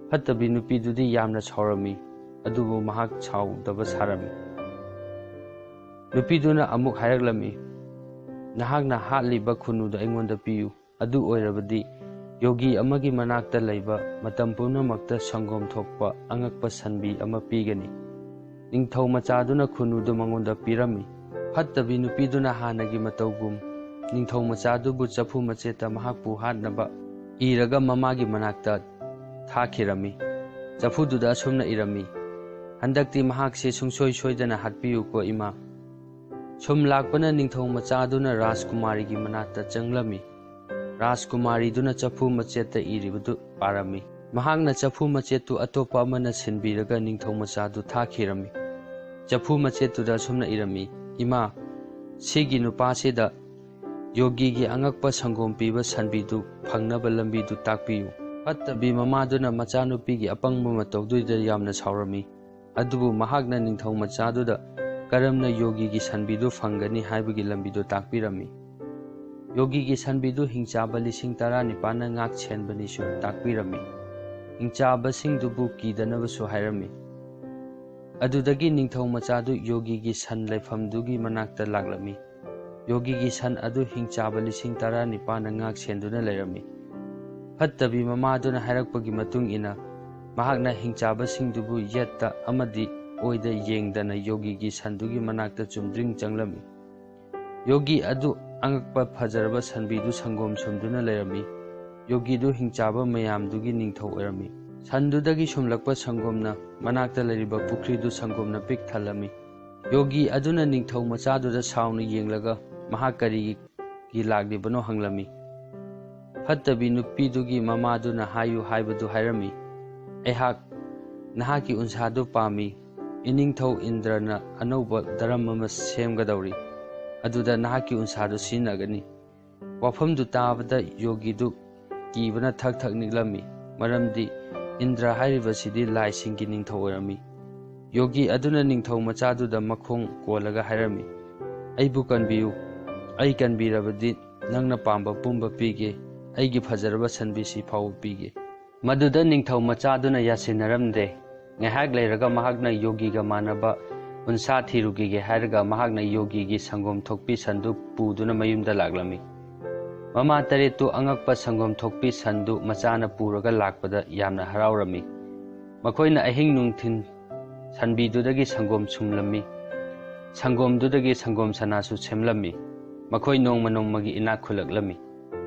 ꯐꯠꯇꯕꯤ ꯅꯨꯄꯤꯗꯨꯗꯤ ꯌꯥꯝꯅ ꯁꯥꯎꯔꯝꯃꯤ, ꯑꯗꯨꯕꯨ ꯃꯍꯥꯛ ꯁꯥꯎꯗꯕ ꯁꯥꯔꯝꯃꯤ꯫ ꯅꯨꯄꯤꯗꯨꯅ ꯑꯃꯨꯛ ꯍꯥꯏꯔꯛꯂꯝꯃꯤ, "ꯅꯍꯥꯛꯅ ꯍꯥꯠꯂꯤꯕ ꯈꯨꯅꯨꯗꯨ ꯑꯩꯉꯣꯟꯗ ꯄꯤꯌꯨ꯫ ꯑꯗꯨ ꯑꯣꯏꯔꯕꯗꯤ ꯌꯣꯒꯤ ꯑꯃꯒꯤ ꯃꯅꯥꯛꯇ ꯂꯩꯕ ꯃꯇꯝ ꯄꯨꯝꯅꯃꯛꯇ ꯁꯪꯒꯣꯝ ꯊꯣꯛꯄ ꯑꯉꯛꯄ ꯁꯟꯕꯤ ꯑꯃ ꯄꯤꯒꯅꯤ"꯫ ꯅꯤꯡꯊꯧ ꯃꯆꯥꯗꯨꯅ ꯈꯨꯅꯨꯗꯨ ꯃꯉꯣꯟꯗ ꯄꯤꯔꯝꯃꯤ꯫ ꯐꯠꯇꯕꯤ ꯅꯨꯄꯤꯗꯨꯅ ꯍꯥꯟꯅꯒꯤ ꯃꯇꯧꯒꯨꯝ ꯅꯤꯡꯊꯧ ꯃꯆꯥꯗꯨꯕꯨ ꯆꯐꯨ ꯃꯆꯦꯠꯇ ꯃꯍꯥꯛꯄꯨ ꯍꯥꯠꯅꯕ ꯏꯔꯒ ꯃꯃꯥꯒꯤ ꯃꯅꯥꯛꯇ ꯊꯥꯈꯤꯔꯝꯃꯤ꯫ ꯆꯐꯨꯗꯨꯗ ꯑꯁꯨꯝꯅ ꯏꯔꯝꯃꯤ, "ꯍꯟꯗꯛꯇꯤ ꯃꯍꯥꯛꯁꯦ ꯁꯨꯡꯁꯣꯏ ꯁꯣꯏꯗꯅ ꯍꯥꯠꯄꯤꯌꯨꯀꯣ, ꯏꯃꯥ"꯫ ꯁꯨꯝ ꯂꯥꯛꯄꯅ ꯅꯤꯡꯊꯧ ꯃꯆꯥꯗꯨꯅ ꯔꯥꯖꯀꯨꯃꯥꯔꯤꯒꯤ ꯃꯅꯥꯛꯇ ꯆꯪꯂꯝꯃꯤ꯫ ꯔꯥꯖꯀꯨꯃꯥꯔꯤꯗꯨꯅ ꯆꯐꯨ ꯃꯆꯦꯠꯇ ꯏꯔꯤꯕꯗꯨ ꯄꯥꯔꯝꯃꯤ꯫ ꯃꯍꯥꯛꯅ ꯆꯐꯨ ꯃꯆꯦꯠꯇꯨ ꯑꯇꯣꯞꯄ ꯑꯃꯅ ꯁꯤꯟꯕꯤꯔꯒ ꯅꯤꯡꯊꯧ ꯃꯆꯥꯗꯨ ꯊꯥꯈꯤꯔꯝꯃꯤ꯫ ꯆꯐꯨ ꯃꯆꯦꯠꯇꯨꯗ ꯑꯁꯨꯝꯅ ꯏꯔꯝꯃꯤ, "ꯏꯃꯥ, ꯁꯤꯒꯤ ꯅꯨꯄꯥꯁꯤꯗ ꯌꯣꯒꯤꯒꯤ ꯑꯉꯛꯄ ꯁꯪꯒꯣꯝ ꯄꯤꯕ ꯁꯟꯕꯤꯗꯨ ꯐꯪꯅꯕ ꯂꯝꯕꯤꯗꯨ ꯇꯥꯛꯄꯤꯌꯨ"꯫ ꯐꯠꯇꯕꯤ ꯃꯃꯥꯗꯨꯅ ꯃꯆꯥꯅꯨꯄꯤꯒꯤ ꯑꯄꯪꯕ ꯃꯇꯧꯗꯨꯗ ꯌꯥꯝꯅ ꯁꯥꯎꯔꯝꯃꯤ꯫ ꯑꯗꯨꯕꯨ ꯃꯍꯥꯛꯅ ꯅꯤꯡꯊꯧ ꯃꯆꯥꯗꯨꯗ ꯀꯔꯝꯅ ꯌꯣꯒꯤꯒꯤ ꯁꯟꯕꯤꯗꯨ ꯐꯪꯒꯅꯤ ꯍꯥꯏꯕꯒꯤ ꯂꯝꯕꯤꯗꯨ ꯇꯥꯛꯄꯤꯔꯝꯃꯤ꯫ ꯌꯣꯒꯤꯒꯤ ꯁꯟꯕꯤꯗꯨ ꯍꯤꯡꯆꯥꯕ ꯂꯤꯁꯤꯡ ꯇꯔꯥꯅꯤꯄꯥꯟꯅ ꯉꯥꯛ ꯁꯦꯟꯕꯅꯤꯁꯨ ꯇꯥꯛꯄꯤꯔꯝꯃꯤ꯫ ꯍꯤꯡꯆꯥꯕꯁꯤꯡꯗꯨꯕꯨ ꯀꯤꯗꯅꯕꯁꯨ ꯍꯥꯏꯔꯝꯃꯤ꯫ ꯑꯗꯨꯗꯒꯤ ꯅꯤꯡꯊꯧ ꯃꯆꯥꯗꯨ ꯌꯣꯒꯤꯒꯤ ꯁꯟ ꯂꯩꯐꯝꯗꯨꯒꯤ ꯃꯅꯥꯛꯇ ꯂꯥꯛꯂꯝꯃꯤ꯫ ꯌꯣꯒꯤꯒꯤ ꯁꯟ ꯑꯗꯨ ꯍꯤꯡꯆꯥꯕ ꯂꯤꯁꯤꯡ ꯇꯔꯥꯅꯤꯄꯥꯟꯅ ꯉꯥꯛ ꯁꯦꯟꯗꯨꯅ ꯂꯩꯔꯝꯃꯤ꯫ ꯐꯠꯇꯕꯤ ꯃꯃꯥꯗꯨꯅ ꯍꯥꯏꯔꯛꯄꯒꯤ ꯃꯇꯨꯡ ꯏꯟꯅ, ꯃꯍꯥꯛꯅ ꯍꯤꯡꯆꯥꯕꯁꯤꯡꯗꯨꯕꯨ ꯌꯦꯠꯇ ꯑꯃꯗꯤ ꯑꯣꯏꯗ ꯌꯦꯡꯗꯅ ꯌꯣꯒꯤꯒꯤ ꯁꯟꯗꯨꯒꯤ ꯃꯅꯥꯛꯇ ꯆꯨꯝꯗ꯭ꯔꯤꯡ ꯆꯪꯂꯝꯃꯤ꯫ ꯌꯣꯒꯤ ꯑꯗꯨ ꯑꯉꯛꯄ ꯐꯖꯔꯕ ꯁꯟꯕꯤꯗꯨ ꯁꯪꯒꯣꯝ ꯁꯨꯝꯗꯨꯅ ꯂꯩꯔꯝꯃꯤ꯫ ꯌꯣꯒꯤꯗꯨ ꯍꯤꯡꯆꯥꯕ ꯃꯌꯥꯝꯗꯨꯒꯤ ꯅꯤꯡꯊꯧ ꯑꯣꯏꯔꯝꯃꯤ꯫ ꯁꯟꯗꯨꯗꯒꯤ ꯁꯨꯝꯂꯛꯄ ꯁꯪꯒꯣꯝꯅ ꯃꯅꯥꯛꯇ ꯂꯩꯔꯤꯕ ꯄꯨꯈ꯭ꯔꯤꯗꯨ ꯁꯪꯒꯣꯝꯅ ꯄꯤꯛ ꯊꯜꯂꯝꯃꯤ꯫ ꯌꯣꯒꯤ ꯑꯗꯨꯅ ꯅꯤꯡꯊꯧ ꯃꯆꯥꯗꯨꯗ ꯁꯥꯎꯅ ꯌꯦꯡꯂꯒ, "ꯃꯍꯥꯛ ꯀꯔꯤꯒꯤ ꯂꯥꯛꯂꯤꯕꯅꯣ?" ꯍꯪꯂꯝꯃꯤ꯫ ꯐꯠꯇꯕꯤ ꯅꯨꯄꯤꯗꯨꯒꯤ ꯃꯃꯥꯗꯨꯅ ꯍꯥꯏꯌꯨ ꯍꯥꯏꯕꯗꯨ ꯍꯥꯏꯔꯝꯃꯤ꯫ "ꯑꯩꯍꯥꯛ ꯅꯍꯥꯛꯀꯤ ꯎꯟꯁꯥꯗꯨ ꯄꯥꯝꯃꯤ꯫ ꯏꯅꯤꯡꯊꯧ ꯏꯟꯗ꯭ꯔꯅ ꯑꯅꯧꯕ ꯙꯔꯝ ꯑꯃ ꯁꯦꯝꯒꯗꯧꯔꯤ꯫ ꯑꯗꯨꯗ ꯅꯍꯥꯛꯀꯤ ꯎꯟꯁꯥꯗꯨ ꯁꯤꯖꯤꯟꯅꯒꯅꯤ"꯫ ꯋꯥꯐꯝꯗꯨ ꯇꯥꯕꯗ ꯌꯣꯒꯤꯗꯨ ꯀꯤꯕꯅ ꯊꯛ ꯊꯛ ꯅꯤꯛꯂꯝꯃꯤ, ꯃꯔꯝꯗꯤ ꯏꯟꯗ꯭ꯔ ꯍꯥꯏꯔꯤꯕꯁꯤꯗꯤ ꯂꯥꯏꯁꯤꯡꯒꯤ ꯅꯤꯡꯊꯧ ꯑꯣꯏꯔꯝꯃꯤ꯫ ꯌꯣꯒꯤ ꯑꯗꯨꯅ ꯅꯤꯡꯊꯧ ꯃꯆꯥꯗꯨꯗ ꯃꯈꯣꯡ ꯀꯣꯜꯂꯒ ꯍꯥꯏꯔꯝꯃꯤ, "ꯑꯩꯕꯨ ꯀꯟꯕꯤꯌꯨ, ꯑꯩ ꯀꯟꯕꯤꯔꯕꯗꯤ ꯅꯪꯅ ꯄꯥꯝꯕ ꯄꯨꯝꯕ ꯄꯤꯒꯦ, ꯑꯩꯒꯤ ꯐꯖꯔꯕ ꯁꯟꯕꯤꯁꯤ ꯐꯥꯎꯕ ꯄꯤꯒꯦ"꯫ ꯃꯗꯨꯗ ꯅꯤꯡꯊꯧ ꯃꯆꯥꯗꯨꯅ ꯌꯥꯁꯤꯟꯅꯔꯝꯗꯦ꯫ ꯉꯥꯏꯍꯥꯛ ꯂꯩꯔꯒ ꯃꯍꯥꯛꯅ ꯌꯣꯒꯤꯒ ꯃꯥꯟꯅꯕ ꯎꯟꯁꯥ ꯊꯤꯔꯨꯈꯤꯒꯦ ꯍꯥꯏꯔꯒ ꯃꯍꯥꯛꯅ ꯌꯣꯒꯤꯒꯤ ꯁꯪꯒꯣꯝ ꯊꯣꯛꯄꯤ ꯁꯟꯗꯨ ꯄꯨꯗꯨꯅ ꯃꯌꯨꯝꯗ ꯂꯥꯛꯂꯝꯃꯤ꯫ ꯃꯃꯥ ꯇꯔꯦꯠꯇꯨ ꯑꯉꯛꯄ ꯁꯪꯒꯣꯝ ꯊꯣꯛꯄꯤ ꯁꯟꯗꯨ ꯃꯆꯥꯅ ꯄꯨꯔꯒ ꯂꯥꯛꯄꯗ ꯌꯥꯝꯅ ꯍꯔꯥꯎꯔꯝꯃꯤ꯫ ꯃꯈꯣꯏꯅ ꯑꯍꯤꯡ ꯅꯨꯡꯊꯤꯜ ꯁꯟꯕꯤꯗꯨꯗꯒꯤ ꯁꯪꯒꯣꯝ ꯁꯨꯝꯂꯝꯃꯤ꯫ ꯁꯪꯒꯣꯝꯗꯨꯗꯒꯤ ꯁꯪꯒꯣꯝ ꯁꯅꯥꯁꯨ ꯁꯦꯝꯂꯝꯃꯤ꯫ ꯃꯈꯣꯏ ꯅꯣꯡꯃ ꯅꯣꯡꯃꯒꯤ ꯏꯅꯥꯛ ꯈꯨꯜꯂꯛꯂꯝꯃꯤ꯫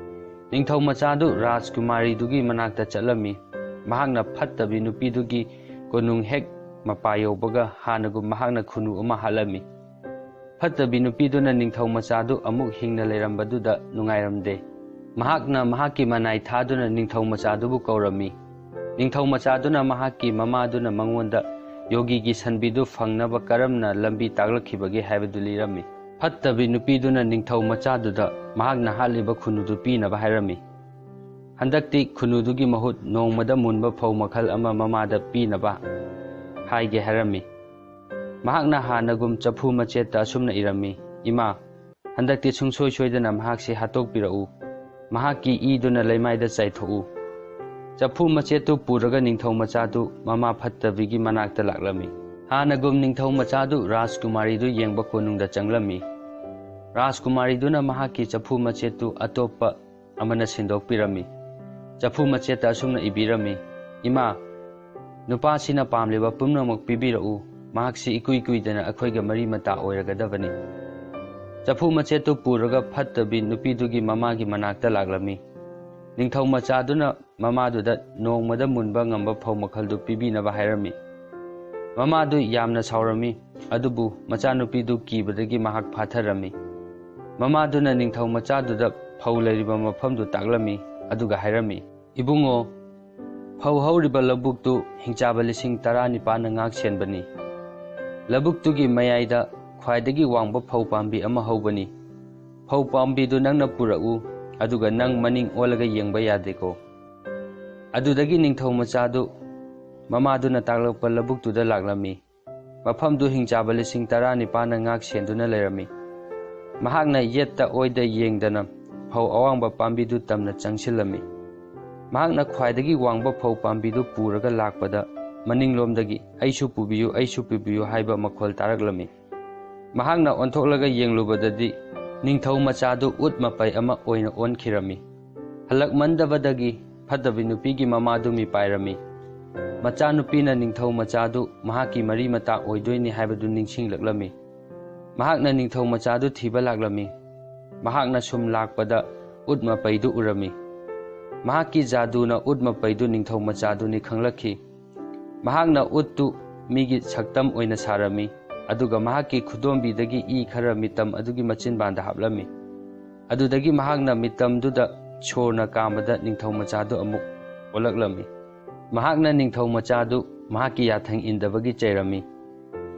ꯅꯤꯡꯊꯧ ꯃꯆꯥꯗꯨ ꯔꯥꯖꯀꯨꯃꯥꯔꯤꯗꯨꯒꯤ ꯃꯅꯥꯛꯇ ꯆꯠꯂꯝꯃꯤ꯫ ꯃꯍꯥꯛꯅ ꯐꯠꯇꯕꯤ ꯅꯨꯄꯤꯗꯨꯒꯤ ꯀꯣꯅꯨꯡ ꯍꯦꯛ ꯃꯄꯥ ꯌꯧꯕꯒ ꯍꯥꯟꯅꯒꯨꯝ ꯃꯍꯥꯛꯅ ꯈꯨꯅꯨ ꯑꯃ ꯍꯥꯠꯂꯝꯃꯤ꯫ ꯐꯠꯇꯕꯤ ꯅꯨꯄꯤꯗꯨꯅ ꯅꯤꯡꯊꯧ ꯃꯆꯥꯗꯨ ꯑꯃꯨꯛ ꯍꯤꯡꯅ ꯂꯩꯔꯝꯕꯗꯨꯗ ꯅꯨꯡꯉꯥꯏꯔꯝꯗꯦ꯫ ꯃꯍꯥꯛꯅ ꯃꯍꯥꯛꯀꯤ ꯃꯅꯥꯏ ꯊꯥꯗꯨꯅ ꯅꯤꯡꯊꯧ ꯃꯆꯥꯗꯨꯕꯨ ꯀꯧꯔꯝꯃꯤ꯫ ꯅꯤꯡꯊꯧ ꯃꯆꯥꯗꯨꯅ ꯃꯍꯥꯛꯀꯤ ꯃꯃꯥꯗꯨꯅ ꯃꯉꯣꯟꯗ ꯌꯣꯒꯤꯒꯤ ꯁꯟꯕꯤꯗꯨ ꯐꯪꯅꯕ ꯀꯔꯝꯅ ꯂꯝꯕꯤ ꯇꯥꯛꯂꯛꯈꯤꯕꯒꯦ ꯍꯥꯏꯕꯗꯨ ꯂꯤꯔꯝꯃꯤ꯫ ꯐꯠꯇꯕꯤ ꯅꯨꯄꯤꯗꯨꯅ ꯅꯤꯡꯊꯧ ꯃꯆꯥꯗꯨꯗ ꯃꯍꯥꯛꯅ ꯍꯥꯠꯂꯤꯕ ꯈꯨꯅꯨꯗꯨ ꯄꯤꯅꯕ ꯍꯥꯏꯔꯝꯃꯤ꯫ ꯍꯟꯗꯛꯇꯤ ꯈꯨꯅꯨꯗꯨꯒꯤ ꯃꯍꯨꯠ ꯅꯣꯡꯃꯗ ꯃꯨꯟꯕ ꯐꯧ ꯃꯈꯜ ꯑꯃ ꯃꯃꯥꯗ ꯄꯤꯅꯕ ꯍꯥꯏꯒꯦ ꯍꯥꯏꯔꯝꯃꯤ꯫ ꯃꯍꯥꯛꯅ ꯍꯥꯟꯅꯒꯨꯝ ꯆꯐꯨ ꯃꯆꯦꯠꯇ ꯑꯁꯨꯝꯅ ꯏꯔꯝꯃꯤ, "ꯏꯃꯥ, ꯍꯟꯗꯛꯇꯤ ꯁꯨꯡꯁꯣꯏ ꯁꯣꯏꯗꯅ ꯃꯍꯥꯛꯁꯤ ꯍꯥꯠꯇꯣꯛꯄꯤꯔꯛꯎ꯫ ꯃꯍꯥꯛꯀꯤ ꯏꯗꯨꯅ ꯂꯩꯃꯥꯏꯗ ꯆꯥꯏꯊꯣꯛꯎ"꯫ ꯆꯐꯨ ꯃꯆꯦꯠꯇꯨ ꯄꯨꯔꯒ ꯅꯤꯡꯊꯧ ꯃꯆꯥꯗꯨ ꯃꯃꯥ ꯐꯠꯇꯕꯤꯒꯤ ꯃꯅꯥꯛꯇ ꯂꯥꯛꯂꯝꯃꯤ꯫ ꯍꯥꯟꯅꯒꯨꯝ ꯅꯤꯡꯊꯧ ꯃꯆꯥꯗꯨ ꯔꯥꯖꯀꯨꯃꯥꯔꯤꯗꯨ ꯌꯦꯡꯕ ꯀꯣꯅꯨꯡꯗ ꯆꯪꯂꯝꯃꯤ꯫ ꯔꯥꯖꯀꯨꯃꯥꯔꯤꯗꯨꯅ ꯃꯍꯥꯛꯀꯤ ꯆꯐꯨ ꯃꯆꯦꯠꯇꯨ ꯑꯇꯣꯞꯄ ꯑꯃꯅ ꯁꯤꯟꯗꯣꯛꯄꯤꯔꯝꯃꯤ꯫ ꯆꯐꯨ ꯃꯆꯦꯠꯇ ꯑꯁꯨꯝꯅ ꯏꯕꯤꯔꯝꯃꯤ, "ꯏꯃꯥ, ꯅꯨꯄꯥꯁꯤꯅ ꯄꯥꯝꯂꯤꯕ ꯄꯨꯝꯅꯃꯛ ꯄꯤꯕꯤꯔꯛꯎ, ꯃꯍꯥꯛꯁꯤ ꯏꯀꯨꯏ ꯀꯨꯏꯗꯅ ꯑꯩꯈꯣꯏꯒ ꯃꯔꯤ ꯃꯇꯥ ꯑꯣꯏꯔꯒꯗꯕꯅꯤ"꯫ ꯆꯐꯨ ꯃꯆꯦꯠꯇꯨ ꯄꯨꯔꯒ ꯐꯠꯇꯕꯤ ꯅꯨꯄꯤꯗꯨꯒꯤ ꯃꯃꯥꯒꯤ ꯃꯅꯥꯛꯇ ꯂꯥꯛꯂꯝꯃꯤ꯫ ꯅꯤꯡꯊꯧ ꯃꯆꯥꯗꯨꯅ ꯃꯃꯥꯗꯨꯗ ꯅꯣꯡꯃꯗ ꯃꯨꯟꯕ ꯉꯝꯕ ꯐꯧ ꯃꯈꯜꯗꯨ ꯄꯤꯕꯤꯅꯕ ꯍꯥꯏꯔꯝꯃꯤ꯫ ꯃꯃꯥꯗꯨ ꯌꯥꯝꯅ ꯁꯥꯎꯔꯝꯃꯤ, ꯑꯗꯨꯕꯨ ꯃꯆꯥꯅꯨꯄꯤꯗꯨ ꯀꯤꯕꯗꯒꯤ ꯃꯍꯥꯛ ꯐꯥꯊꯔꯝꯃꯤ꯫ ꯃꯃꯥꯗꯨꯅ ꯅꯤꯡꯊꯧ ꯃꯆꯥꯗꯨꯗ ꯐꯧ ꯂꯩꯔꯤꯕ ꯃꯐꯝꯗꯨ ꯇꯥꯛꯂꯝꯃꯤ, ꯑꯗꯨꯒ ꯍꯥꯏꯔꯝꯃꯤ, "ꯏꯕꯨꯡꯉꯣ, ꯐꯧ ꯍꯧꯔꯤꯕ ꯂꯧꯕꯨꯛꯇꯨ ꯍꯤꯡꯆꯥꯕ ꯂꯤꯁꯤꯡ ꯇꯔꯥꯅꯤꯄꯥꯟꯅ ꯉꯥꯛ ꯁꯦꯟꯕꯅꯤ꯫ ꯂꯧꯕꯨꯛꯇꯨꯒꯤ ꯃꯌꯥꯏꯗ ꯈ꯭ꯋꯥꯏꯗꯒꯤ ꯋꯥꯡꯕ ꯐꯧ ꯄꯥꯝꯕꯤ ꯑꯃ ꯍꯧꯕꯅꯤ꯫ ꯐꯧ ꯄꯥꯝꯕꯤꯗꯨ ꯅꯪꯅ ꯄꯨꯔꯛꯎ, ꯑꯗꯨꯒ ꯅꯪ ꯃꯅꯤꯡ ꯑꯣꯜꯂꯒ ꯌꯦꯡꯕ ꯌꯥꯗꯦꯀꯣ"꯫ ꯑꯗꯨꯗꯒꯤ ꯅꯤꯡꯊꯧ ꯃꯆꯥꯗꯨ ꯃꯃꯥꯗꯨꯅ ꯇꯥꯛꯂꯛꯄ ꯂꯧꯕꯨꯛꯇꯨꯗ ꯂꯥꯛꯂꯝꯃꯤ꯫ ꯃꯐꯝꯗꯨ ꯍꯤꯡꯆꯥꯕ ꯂꯤꯁꯤꯡ ꯇꯔꯥꯅꯤꯄꯥꯟꯅ ꯉꯥꯛ ꯁꯦꯟꯗꯨꯅ ꯂꯩꯔꯝꯃꯤ꯫ ꯃꯍꯥꯛꯅ ꯌꯦꯠꯇ ꯑꯣꯏꯗ ꯌꯦꯡꯗꯅ ꯐꯧ ꯑꯋꯥꯡꯕ ꯄꯥꯝꯕꯤꯗꯨ ꯇꯝꯅ ꯆꯪꯁꯤꯜꯂꯝꯃꯤ꯫ ꯃꯍꯥꯛꯅ ꯈ꯭ꯋꯥꯏꯗꯒꯤ ꯋꯥꯡꯕ ꯐꯧ ꯄꯥꯝꯕꯤꯗꯨ ꯄꯨꯔꯒ ꯂꯥꯛꯄꯗ, ꯃꯅꯤꯡꯂꯣꯝꯗꯒꯤ, "ꯑꯩꯁꯨ ꯄꯨꯕꯤꯌꯨ, ꯑꯩꯁꯨ ꯄꯨꯕꯤꯌꯨ" ꯍꯥꯏꯕ ꯃꯈꯣꯜ ꯇꯥꯔꯛꯂꯝꯃꯤ꯫ ꯃꯍꯥꯛꯅ ꯑꯣꯟꯊꯣꯛꯂꯒ ꯌꯦꯡꯂꯨꯕꯗꯗꯤ, ꯅꯤꯡꯊꯧ ꯃꯆꯥꯗꯨ ꯎꯠ ꯃꯄꯩ ꯑꯃ ꯑꯣꯏꯅ ꯑꯣꯟꯈꯤꯔꯝꯃꯤ꯫ ꯍꯜꯂꯛꯃꯟꯗꯕꯗꯒꯤ ꯐꯠꯇꯕꯤ ꯅꯨꯄꯤꯒꯤ ꯃꯃꯥꯗꯨ ꯃꯤꯄꯥꯏꯔꯝꯃꯤ꯫ ꯃꯆꯥꯅꯨꯄꯤꯅ ꯅꯤꯡꯊꯧ ꯃꯆꯥꯗꯨ ꯃꯍꯥꯛꯀꯤ ꯃꯔꯤ ꯃꯇꯥ ꯑꯣꯏꯗꯣꯏꯅꯤ ꯍꯥꯏꯕꯗꯨ ꯅꯤꯡꯁꯤꯡꯂꯛꯂꯝꯃꯤ꯫ ꯃꯍꯥꯛꯅ ꯅꯤꯡꯊꯧ ꯃꯆꯥꯗꯨ ꯊꯤꯕ ꯂꯥꯛꯂꯝꯃꯤ꯫ ꯃꯍꯥꯛꯅ ꯁꯨꯝ ꯂꯥꯛꯄꯗ ꯎꯠ ꯃꯄꯩꯗꯨ ꯎꯔꯝꯃꯤ꯫ ꯃꯍꯥꯛꯀꯤ ꯖꯥꯗꯨꯅ ꯎꯠ ꯃꯄꯩꯗꯨ ꯅꯤꯡꯊꯧ ꯃꯆꯥꯗꯨꯅꯤ ꯈꯪꯂꯛꯈꯤ꯫ ꯃꯍꯥꯛꯅ ꯎꯠꯇꯨ ꯃꯤꯒꯤ ꯁꯛꯇꯝ ꯑꯣꯏꯅ ꯁꯥꯔꯝꯃꯤ, ꯑꯗꯨꯒ ꯃꯍꯥꯛꯀꯤ ꯈꯨꯗꯣꯝꯕꯤꯗꯒꯤ ꯏ ꯈꯔ ꯃꯤꯇꯝ ꯑꯗꯨꯒꯤ ꯃꯆꯤꯟꯕꯥꯟꯗ ꯍꯥꯞꯂꯝꯃꯤ꯫ ꯑꯗꯨꯗꯒꯤ ꯃꯍꯥꯛꯅ ꯃꯤꯇꯝꯗꯨꯗ ꯁꯣꯔꯅ ꯀꯥꯝꯕꯗ ꯅꯤꯡꯊꯧ ꯃꯆꯥꯗꯨ ꯑꯃꯨꯛ ꯑꯣꯜꯂꯛꯂꯝꯃꯤ꯫ ꯃꯍꯥꯛꯅ ꯅꯤꯡꯊꯧ ꯃꯆꯥꯗꯨ ꯃꯍꯥꯛꯀꯤ ꯌꯥꯊꯪ ꯏꯟꯗꯕꯒꯤ ꯆꯩꯔꯝꯃꯤ꯫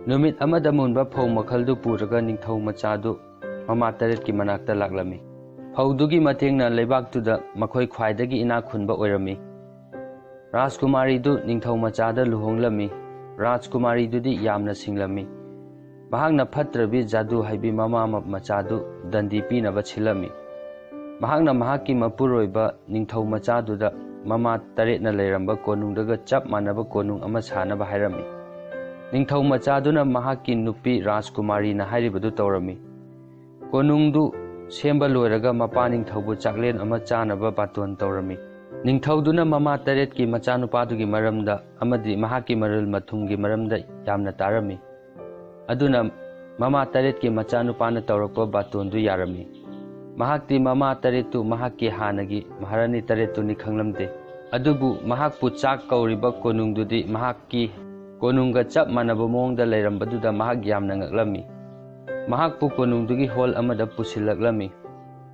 ꯅꯨꯃꯤꯠ ꯑꯃꯗ ꯃꯨꯟꯕ ꯐꯧ ꯃꯈꯜꯗꯨ ꯄꯨꯔꯒ ꯅꯤꯡꯊꯧ ꯃꯆꯥꯗꯨ ꯃꯃꯥ ꯇꯔꯦꯠꯀꯤ ꯃꯅꯥꯛꯇ ꯂꯥꯛꯂꯝꯃꯤ꯫ ꯐꯧꯗꯨꯒꯤ ꯃꯇꯦꯡꯅ ꯂꯩꯕꯥꯛꯇꯨꯗ ꯃꯈꯣꯏ ꯈ꯭ꯋꯥꯏꯗꯒꯤ ꯏꯅꯥꯛ ꯈꯨꯟꯕ ꯑꯣꯏꯔꯝꯃꯤ꯫ ꯔꯥꯖꯀꯨꯃꯥꯔꯤꯗꯨ ꯅꯤꯡꯊꯧ ꯃꯆꯥꯗ ꯂꯨꯍꯣꯡꯂꯝꯃꯤ꯫ ꯔꯥꯖꯀꯨꯃꯥꯔꯤꯗꯨꯗꯤ ꯌꯥꯝꯅ ꯁꯤꯡꯂꯝꯃꯤ꯫ ꯃꯍꯥꯛꯅ ꯐꯠꯇ꯭ꯔꯕꯤ ꯖꯥꯗꯨ ꯍꯩꯕꯤ ꯃꯃꯥ ꯃ-, ꯃꯆꯥꯗꯨ ꯗꯟꯗꯤ ꯄꯤꯅꯕ ꯁꯤꯜꯂꯝꯃꯤ꯫ ꯃꯍꯥꯛꯅ ꯃꯍꯥꯛꯀꯤ ꯃꯄꯨꯔꯣꯏꯕ ꯅꯤꯡꯊꯧ ꯃꯆꯥꯗꯨꯗ ꯃꯃꯥ ꯇꯔꯦꯠꯅ ꯂꯩꯔꯝꯕ ꯀꯣꯅꯨꯡꯗꯒ ꯆꯞ ꯃꯥꯟꯅꯕ ꯀꯣꯅꯨꯡ ꯑꯃ ꯁꯥꯅꯕ ꯍꯥꯏꯔꯝꯃꯤ꯫ ꯅꯤꯡꯊꯧ ꯃꯆꯥꯗꯨꯅ ꯃꯍꯥꯛꯀꯤ ꯅꯨꯄꯤ ꯔꯥꯖꯀꯨꯃꯥꯔꯤꯅ ꯍꯥꯏꯔꯤꯕꯗꯨ ꯇꯧꯔꯝꯃꯤ꯫ ꯀꯣꯅꯨꯡꯗꯨ ꯁꯦꯝꯕ ꯂꯣꯏꯔꯒ ꯃꯄꯥ ꯅꯤꯡꯊꯧꯕꯨ ꯆꯥꯛꯂꯦꯟ ꯑꯃ ꯆꯥꯅꯕ ꯕꯥꯇꯣꯟ ꯇꯧꯔꯝꯃꯤ꯫ ꯅꯤꯡꯊꯧꯗꯨꯅ ꯃꯃꯥ ꯇꯔꯦꯠꯀꯤ ꯃꯆꯥꯅꯨꯄꯥꯗꯨꯒꯤ ꯃꯔꯝꯗ ꯑꯃꯗꯤ ꯃꯍꯥꯛꯀꯤ ꯃꯔꯜ ꯃꯊꯨꯝꯒꯤ ꯃꯔꯝꯗ ꯌꯥꯝꯅ ꯇꯥꯔꯝꯃꯤ꯫ ꯑꯗꯨꯅ ꯃꯃꯥ ꯇꯔꯦꯠꯀꯤ ꯃꯆꯥꯅꯨꯄꯥꯅ ꯇꯧꯔꯛꯄ ꯕꯥꯇꯣꯟꯗꯨ ꯌꯥꯔꯝꯃꯤ꯫ ꯃꯍꯥꯛꯇꯤ ꯃꯃꯥ ꯇꯔꯦꯠꯇꯨ ꯃꯍꯥꯛꯀꯤ ꯍꯥꯟꯅꯒꯤ ꯃꯍꯥꯔꯥꯅꯤ ꯇꯔꯦꯠꯇꯨꯅꯤ ꯈꯪꯂꯝꯗꯦ꯫ ꯑꯗꯨꯕꯨ ꯃꯍꯥꯛꯄꯨ ꯆꯥꯛ ꯀꯧꯔꯤꯕ ꯀꯣꯅꯨꯡꯗꯨꯗꯤ ꯃꯍꯥꯛꯀꯤ ꯀꯣꯅꯨꯡꯒ ꯆꯞ ꯃꯥꯟꯅꯕ ꯃꯑꯣꯡꯗ ꯂꯩꯔꯝꯕꯗꯨꯗ ꯃꯍꯥꯛ ꯌꯥꯝꯅ ꯉꯛꯂꯝꯃꯤ꯫ ꯃꯍꯥꯛꯄꯨ ꯀꯣꯅꯨꯡꯗꯨꯒꯤ ꯍꯣꯜ ꯑꯃꯗ ꯄꯨꯁꯤꯜꯂꯛꯂꯝꯃꯤ꯫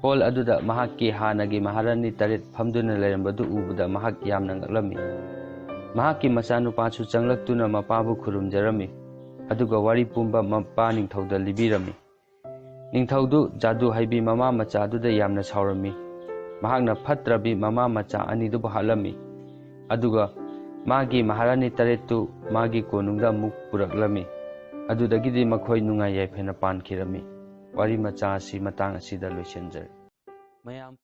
ꯍꯣꯜ ꯑꯗꯨꯗ ꯃꯍꯥꯛꯀꯤ ꯍꯥꯟꯅꯒꯤ ꯃꯍꯥꯔꯥꯅꯤ ꯇꯔꯦꯠ ꯐꯝꯗꯨꯅ ꯂꯩꯔꯝꯕꯗꯨ ꯎꯕꯗ ꯃꯍꯥꯛ ꯌꯥꯝꯅ ꯉꯛꯂꯝꯃꯤ꯫ ꯃꯍꯥꯛꯀꯤ ꯃꯆꯥꯅꯨꯄꯥꯁꯨ ꯆꯪꯂꯛꯇꯨꯅ ꯃꯄꯥꯕꯨ ꯈꯨꯔꯨꯝꯖꯔꯝꯃꯤ, ꯑꯗꯨꯒ ꯋꯥꯔꯤ ꯄꯨꯝꯕ ꯃꯄꯥ ꯅꯤꯡꯊꯧꯗ ꯂꯤꯕꯤꯔꯝꯃꯤ꯫ ꯅꯤꯡꯊꯧꯗꯨ ꯖꯥꯗꯨ ꯍꯩꯕꯤ ꯃꯃꯥ ꯃꯆꯥꯗꯨꯗ ꯌꯥꯝꯅ ꯁꯥꯎꯔꯝꯃꯤ꯫ ꯃꯍꯥꯛꯅ ꯐꯠꯇ꯭ꯔꯕꯤ ꯃꯃꯥ ꯃꯆꯥ ꯑꯅꯤꯗꯨꯕꯨ ꯍꯥꯠꯂꯝꯃꯤ, ꯑꯗꯨꯒ ꯃꯥꯒꯤ ꯃꯍꯥꯔꯥꯅꯤ ꯇꯔꯦꯠꯇꯨ ꯃꯥꯒꯤ ꯀꯣꯅꯨꯡꯗ ꯑꯃꯨꯛ ꯄꯨꯔꯛꯂꯝꯃꯤ꯫ ꯑꯗꯨꯗꯒꯤꯗꯤ ꯃꯈꯣꯏ ꯅꯨꯡꯉꯥꯏ ꯌꯥꯏꯐꯅ ꯄꯥꯟꯈꯤꯔꯝꯃꯤ꯫ ꯋꯥꯔꯤ ꯃꯆꯥ ꯑꯁꯤ ꯃꯇꯥꯡ ꯑꯁꯤꯗ ꯂꯣꯏꯁꯤꯟꯖꯔꯦ꯫ ꯃꯌꯥꯝ